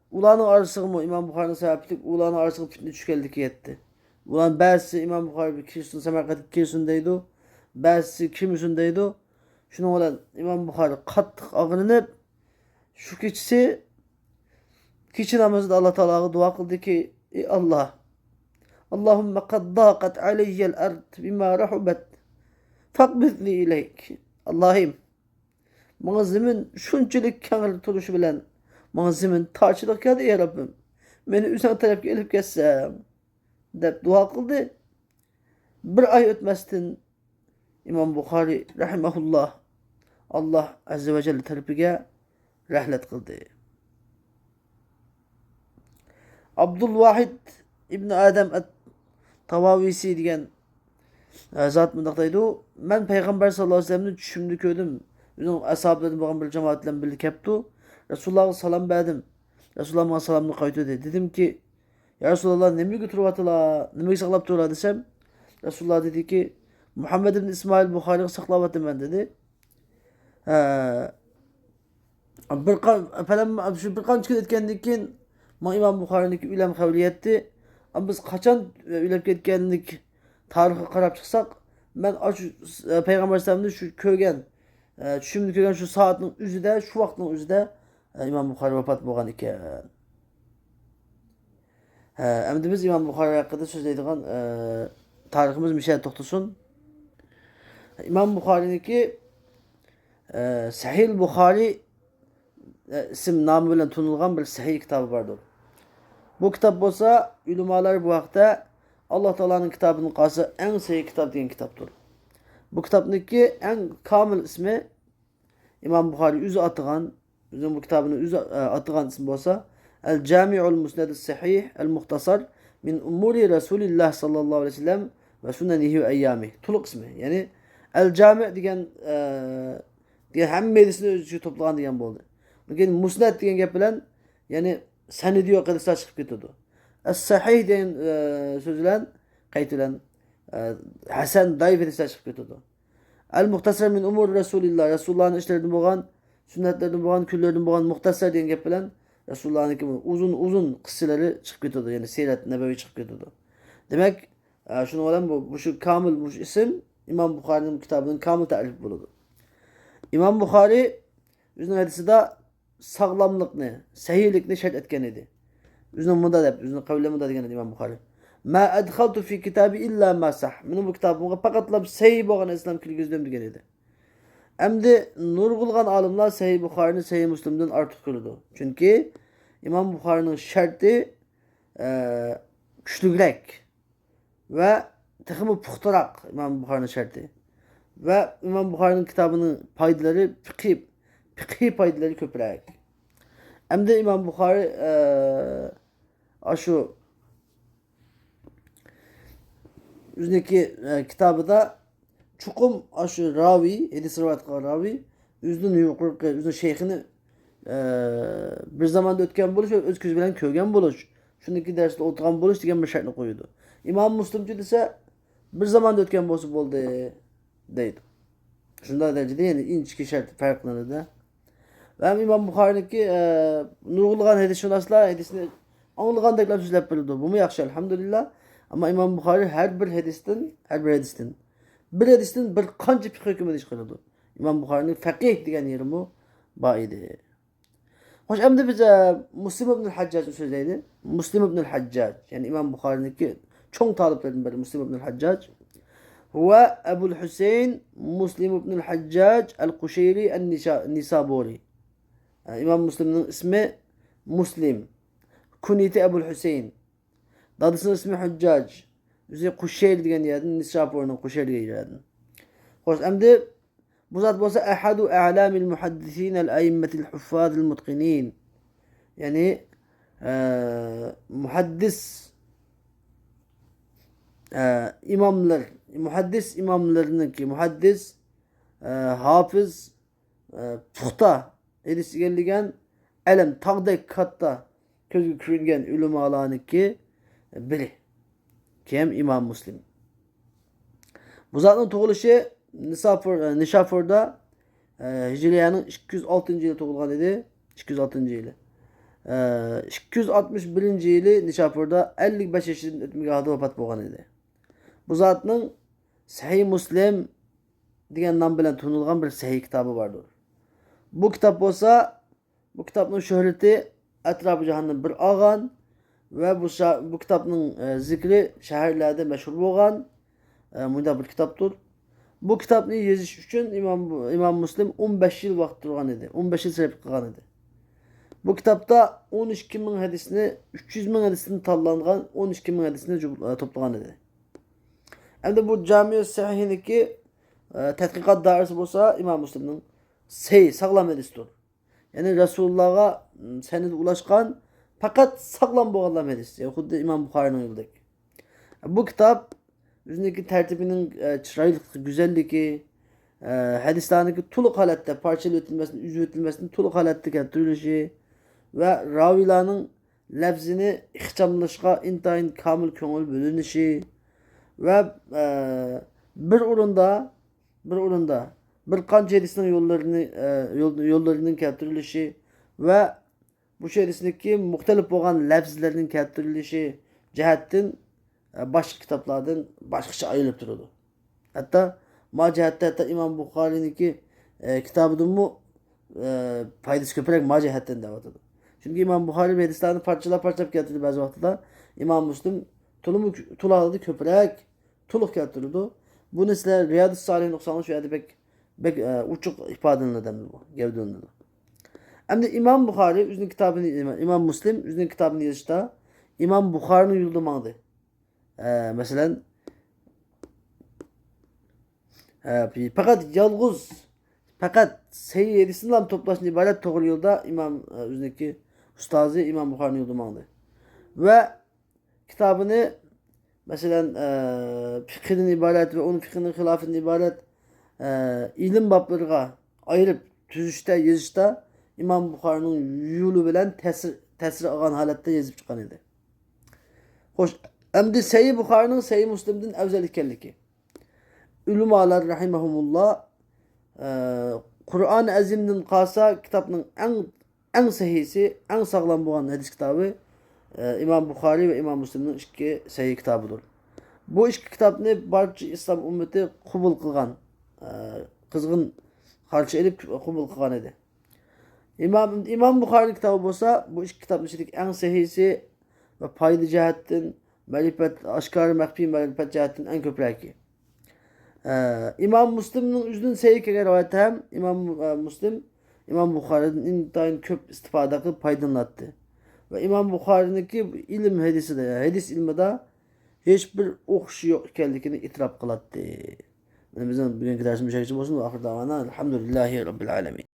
ئۇلارنىڭ ئارىسىغىمۇ، ئىمام بۇخارىنىڭ سەۋەبلىك ئۇلارنىڭ ئارىسىغا پىتنە چۈشكەنلىكى يەتتى. ئۇلارنىڭ بەزىسى ئىمام بۇخارى بىر كىرسۇن، سەمەرقەنتكە كىرسۇن دەيدۇ، بەزىسى كىرمىسۇن دەيدۇ. شۇنىڭ بىلەن ئىمام بۇخارى قاتتىق ئاغرىنىپ، شۇ كېچىسى كېچە نامىزىدا ئاللا تائالاغا دۇئا قىلدىكى، ئى ئاللا، اللهم قد ضاقت علي الأرض بما رحبت فاقبضني إليك. ئاللاھىم، ماڭا زېمىن شۇنچىلىك كەڭرى تۇرۇشى بىلەن، ماڭا زېمىن تارچىلىق كەلدى، يا رەببىم، مېنى ئۆزۈڭ تەرەپكە ئېلىپ كەتسەن، دەپ دۇئا قىلدى. بىر ئاي ئۆتمەستىن، ئىمام بۇخارى رەھىمەھۇللا، ئاللا ئەززە ۋە جەللە تەرىپىگە رەھلەت قىلدى. ئابدۇل ۋاھىد ئىبن ئادەم ئەت تاۋاۋىسى دېگەن، ئە، زات مۇنداق دەيدۇ، مەن پەيغەمبەر ساللاللاھۇ ئەلەيھى ۋەسەللەمنى چۈشۈمدە كۆردۈم. ئۆزىنىڭ ئەسھابلىرىدىن بولغان بىر جامائەت بىلەن بىللە كەپتۇ. رەسۇلۇللاغا سالام بەردىم. رەسۇلۇللا ماڭا سالامنى قايتۇردى. دېدىمكى، يا رەسۇلۇللا، نېمىگە تۇرۇۋاتىلا، نېمىگە ساقلاپ تۇرۇلا دېسەم، رەسۇلۇللا دېدىكى، مۇھەممەد ئىبن ئىسمائىل بۇخارىغا ساقلاۋاتىمەن، دېدى. ھە. بىر قا-، پەلەم-، شۇ بىر قانچە كۈن ئۆتكەندىن كېيىن، ماڭا ئىمام بۇخارىنىڭكى ئۆلۈم خەۋىرى يەتتى. ئەمما بىز قاچان ئۆلۈپ كەتكەنلىك تارىخىغا قاراپ چىقساق، مەن ئاشۇ، ئە، پەيغەمبەر ئەلەيھىسسالامنى شۇ كۆرگەن، ئە، چۈشۈمدە كۆرگەن شۇ سائەتنىڭ ئۆزىدە، شۇ ۋاقىتنىڭ ئۆزىدە، ئە، ئىمام بۇخارى ۋاپات بولغان ئىكەن. ھە، ئەمدى بىز ئىمام بۇخارى ھەققىدە سۆزلەيدىغان، ئە، تارىخىمىز مۇشۇ يەردە توختىسۇن. ئىمام بۇخارىنىڭكى، ئە، سەھىھ بۇخارى، ئە، ئىسىم نامى بىلەن تونۇلغان بىر سەھىھ كىتابى باردۇر. بۇ كىتاب بولسا، ئۆلىمالار بۇ ھەقتە، ئاللا تائالانىڭ كىتابىدىن قالسا ئەڭ سەھىھ كىتاب دېگەن كىتابتۇر. بۇ كىتابنىڭكى ئەڭ كامىل ئىسمى، ئىمام بۇخارى ئۆزى ئاتىغان، ئۆزىنىڭ بۇ كىتابىنى ئۆزى، ئە، ئاتىغان ئىسمى بولسا، ئەل جامىئۇل مۇسنەدۇس سەھىھ ئەل مۇختەسەر مىن ئۇمۇرى رەسۇلىللاھ ساللاللاھۇ ئەلەيھى ۋەسەللەم ۋە سۇنەنىھى ۋە ئەييامىھ. تولۇق ئىسمى. يەنى ئەل جامىئ دېگەن، ئە، دېگەن ھەممە ھەدىسنى ئۆز ئىچىگە توپلىغان دېگەن بولدى. لېكىن مۇسنەد دېگەن گەپ بىلەن، يەنى سەنىدى يوق ھەدىسلەر چىقىپ كېتىدۇ. ئەس سەھىھ دېگەن، ئە، سۆز بىلەن قايتىدىن، ئە، ھەسەن، زەئىپ ھەدىسلەر چىقىپ كېتىدۇ. ئەل مۇختەسەر مىن ئۇمۇر رەسۇلىللا، رەسۇلۇللانىڭ ئىشلىرىدىن بولغان، سۈننەتلىرىدىن بولغان، كۈنلىرىدىن بولغان مۇختەسەر دېگەن گەپ بىلەن رەسۇلۇللانىڭكى ئۇزۇن، ئۇزۇن قىسسىلىرى چىقىپ كېتىدۇ، يەنى سىرەت نەبەۋى چىقىپ كېتىدۇ. دېمەك، ئە، شۇنىڭ بىلەن بۇ، مۇشۇ كامىل، مۇشۇ ئىسىم ئىمام بۇخارىنىڭ كىتابىنىڭ كامىل تەرىپى بولىدۇ. ئىمام بۇخارى ئۆزىنىڭ ھەدىسىدا ساغلاملىقنى، سەھىھلىكنى شەرت ئەتكەن ئىدى. ئۆزىنىڭ مۇنداق دەپ، ئۆزىنىڭ قەۋلىدە مۇنداق دېگەن ئىدى ئىمام بۇخارى، ما ئەدخەلتۇ فى كىتابى ئىللا ما سەھ. مېنىڭ بۇ كىتابىمغا پەقەتلا سەھىھ بولغان ھەدىسلەرنى كىرگۈزدۈم دېگەن ئىدى. ئەمدى نۇرغۇنلىغان ئالىملار سەھىھ بۇخارىنى سەھىھ مۇسلىمدىن ئارتۇق كۆرىدۇ. چۈنكى ئىمام بۇخارىنىڭ شەرتى، ئە، كۈچلۈكرەك ۋە تېخىمۇ پۇختىراق ئىمام بۇخارىنىڭ شەرتى. ۋە ئىمام بۇخارىنىڭ كىتابىنىڭ پايدىلىرى، پىقھىي، پىقھىي پايدىلىرى كۆپرەك. ئەمدى ئىمام بۇخارى، ئە، ئاشۇ ئۆزىنىڭكى، ئە، كىتابىدا چوقۇم ئاشۇ راۋى، ھەدىس رىۋايەت قىلغان راۋى ئۆزىدىن يۇقىرىقى، ئۆزىنىڭ شەيخىنى، ئە، بىر زاماندا ئۆتكەن بولۇش ۋە ئۆز كۆزى بىلەن كۆرگەن بولۇش، شۇنىڭكى دەرسىدە ئولتۇرغان بولۇش دېگەن بىر شەرتنى قويىدۇ. ئىمام مۇسلىمچۇ دېسە، بىر زاماندا ئۆتكەن بولسا بولدى، دەيدۇ. شۇنداق دەرىجىدە يەنى ئىنچىكە شەرت پەرقلىنىدۇ. ۋە ئىمام بۇخارىنىڭكى، ئە، نۇرغۇنلىغان ھەدىسشۇناسلار ھەدىسنى ئاڭلىغاندەكلا سۆزلەپ بېرىدۇ. بۇمۇ ياخشى، ئەلھەمدۇلىللا. ئەمما ئىمام بۇخارى ھەر بىر ھەدىستىن، ھەر بىر ھەدىستىن، بىر ھەدىستىن بىر قانچە پىقھىي ھۆكۈمىنى چىقىرىدۇ. ئىمام بۇخارىنىڭ فەقىھ دېگەن يېرىمۇ بار ئىدى. خوش، ئەمدى بىز، ئە، مۇسلىم ئىبنۇل ھەججاجنى سۆزلەيلى. مۇسلىم ئىبنۇل ھەججاج، يەنى ئىمام بۇخارىنىڭكى چوڭ تالىپلىرىدىن بىرى مۇسلىم ئىبنۇل ھەججاج. ۋە ئەبۇل ھۈسەين مۇسلىم ئىبنۇل ھەججاج ئەل قۇشەيرى ئەن نىشا-، نىسابۇرى. ئە، ئىمام مۇسلىمنىڭ ئىسمى مۇسلىم. كۇنيىتى ئەبۇل ھۈسەين. دادىسىنىڭ ئىسمى ھەججاج. ئۆزى قۇشەير دېگەن يەردىن، نىسابۇردىن، قۇشەير دېگەن يەردىن. خوش، ئەمدى بۇ زات بولسا أحد أعلام المحدثين الأئمة الحفاظ المتقنين. يەنى، ئە، مۇھەددىس، ئە، ئىماملار، مۇھەددىس ئىماملىرىنىڭكى، مۇھەددىس، ئە، ھاپىز، ئە، پۇختا ھەدىس ئىگىلىگەن، ئەلەم تاغدەك كاتتا، كۆزگە كۆرۈنگەن ئۆلىمالارنىڭكى بىرى. كىم؟ ئىمام مۇسلىم. بۇ زاتنىڭ تۇغۇلۇشى نىساپۇر، ئە، نىشاپۇردا، ئە، ھىجرىيەنىڭ ئىككى يۈز ئالتىنچى يىلى تۇغۇلغان ئىدى. ئىككى يۈز ئالتىنچى يىلى. ئە، ئىككى يۈز ئاتمىش بىرىنچى يىلى نىشاپۇردا ئەللىك بەش يېشىدىن ئۆتمىگەن ھالدا ۋاپات بولغان ئىدى. بۇ زاتنىڭ سەھىھ مۇسلىم دېگەن نام بىلەن تونۇلغان بىر سەھىھ كىتابى باردۇر. بۇ كىتاب بولسا، بۇ كىتابنىڭ شۆھرىتى ئەتراپى جاھاننى بىر ئالغان ۋە بۇ شا-، بۇ كىتابنىڭ، ئە، زىكرى شەھەرلەردە مەشھۇر بولغان، ئە، مۇنداق بىر كىتابتۇر. بۇ كىتابنى يېزىش ئۈچۈن ئىمام، ئىمام مۇسلىم ئون بەش يىل ۋاقىت تۇرغان ئىدى، ئون بەش يىل سەرپ قىلغان ئىدى. بۇ كىتابتا ئون ئىككى مىڭ ھەدىسنى، ئۈچ يۈز مىڭ ھەدىستىن تاللانغان ئون ئىككى مىڭ ھەدىسنى جۇم-، ئە، توپلىغان ئىدى. ئەمدى بۇ جامىئۇ سەھىھنىكى، ئە، تەتقىقات دائىرىسى بولسا ئىمام مۇسلىمنىڭ سەھىھ، ساغلام ھەدىستۇر. يەنى رەسۇلۇللاغا، م، سەنىدى ئۇلاشقان، پەقەت ساغلام بولغانلام ھەدىس. يەنى خۇددى ئىمام بۇخارىنىڭ يولىدەك. بۇ كىتاب ئۆزىنىڭكى تەرتىپىنىڭ، ئە، چىرايلىقلىقى، گۈزەللىكى، ئە، ھەدىسلەرنىڭكى تولۇق ھالەتتە، پارچىلىۋېتىلمەستىن، ئۈزۈۋېتىلمەستىن تولۇق ھالەتتە كەلتۈرۈلۈشى ۋە راۋىيلارنىڭ لەپزىنى ئىخچاملىشىشقا ئىنتايىن كامىل كۆڭۈل بۆلۈنۈشى ۋە، ئە، بىر ئورۇندا، بىر ئورۇندا بىر قانچە ھەدىسنىڭ يوللىرىنى، ئە، يول-، يوللىرىنىڭ كەلتۈرۈلۈشى ۋە بۇ ھەدىسنىڭكى مۇختەلىپ بولغان لەپزىلەرنىڭ كەلتۈرۈلۈشى جەھەتتىن، ئە، باشقا كىتابلاردىن باشقىچە ئايرىلىپ تۇرىدۇ. ھەتتا ما جەھەتتە، ھەتتا ئىمام بۇخارىنىڭكى، ئە، كىتابىدىنمۇ، ئە، پايدىسى كۆپرەك ما جەھەتتىن دەۋاتىدۇ. چۈنكى ئىمام بۇخارى بۇ ھەدىسلەرنى پارچىلاپ، پارچىلاپ كەلتۈردى بەزى ۋاقىتتا. ئىمام مۇسلىم تولىمۇ، تولا ھالدا كۆپرەك، تولۇق كەلتۈرىدۇ. بۇنى سىلەر رىيادۇس سالىھىن ئوقۇساڭلار شۇ يەردە بەك، بەك، ئە، ئوچۇق ئىپادىلىنىدۇ ئەمدى بۇ، گەۋدىلىنىدۇ. ئەمدى ئىمام بۇخارى ئۆزىنىڭ كىتابىنى، ئىمام مۇسلىم ئۆزىنىڭ كىتابىنى يېزىشتا ئىمام بۇخارىنىڭ يولىدا ماڭدى. ئە، مەسىلەن، ئە، پەقەت يالغۇز، پەقەت سەھىھ ھەدىسنىلا توپلاشتىن ئىبارەت توغرا يولدا ئىمام، ئە، ئۆزىنىڭكى ئۇستازى ئىمام بۇخارىنىڭ يولىدا ماڭدى. ۋە كىتابىنى، مەسىلەن، ئە، فىقھىدىن ئىبارەت ۋە ئۇنىڭ فىقھىنىڭ خىلاپىدىن ئىبارەت، ئە، ئىلىم بابلىرىغا ئايرىپ تۈزۈشتە، يېزىشتا ئىمام بۇخارىنىڭ يولى بىلەن تەسىر، تەسىر ئالغان ھالەتتە يېزىپ چىققان ئىدى. خوش، ئەمدى سەھىھ بۇخارىنىڭ سەھىھ مۇسلىمدىن ئەۋزەل ئىكەنلىكى. ئۆلىمالار رەھىمەھۇمۇللا، ئە، قۇرئان ئەزىمدىن قالسا كىتابنىڭ ئەڭ، ئەڭ سەھىھسى، ئەڭ ساغلام بولغان ھەدىس كىتابى، ئە، ئىمام بۇخارى ۋە ئىمام مۇسلىمنىڭ ئىككى سەھىھ كىتابىدۇر. بۇ ئىككى كىتابنى بارچە ئىسلام ئۈممىتى قوبۇل قىلغان، ئە، قىزغىن قارشى ئېلىپ قوبۇل قىلغان ئىدى. ئىمام، ئىمام بۇخارىنىڭ كىتابى بولسا، بۇ ئىككى كىتابنىڭ ئىچىدىكى ئەڭ سەھىھسى ۋە پايدا جەھەتتىن، مەرىپەت، ئاشكارا، مەخپىي مەرىپەت جەھەتتىن ئەڭ كۆپرەكى. ئە، ئىمام مۇسلىمنىڭ ئۆزىدىن سەھىھ كەلگەن رىۋايەتتە ھەم ئىمام، ئە، مۇسلىم ئىمام بۇخارىدىن ئىنتايىن كۆپ ئىستىپادە قىلىپ پايدىلىناتتى. ۋە ئىمام بۇخارىنىڭكى ئىلىم ھەدىسىدە، ھەدىس ئىلمىدا ھېچبىر ئوخشىشى يوق ئىكەنلىكىنى ئېتىراپ قىلاتتى. مانا بىزنىڭ بۈگۈنكى دەرسىمىز شۇ يەرگىچە بولسۇن. ۋە ئاخىر داۋانا ئەلھەمدۇلىللاھى رەببىل ئالەمىن.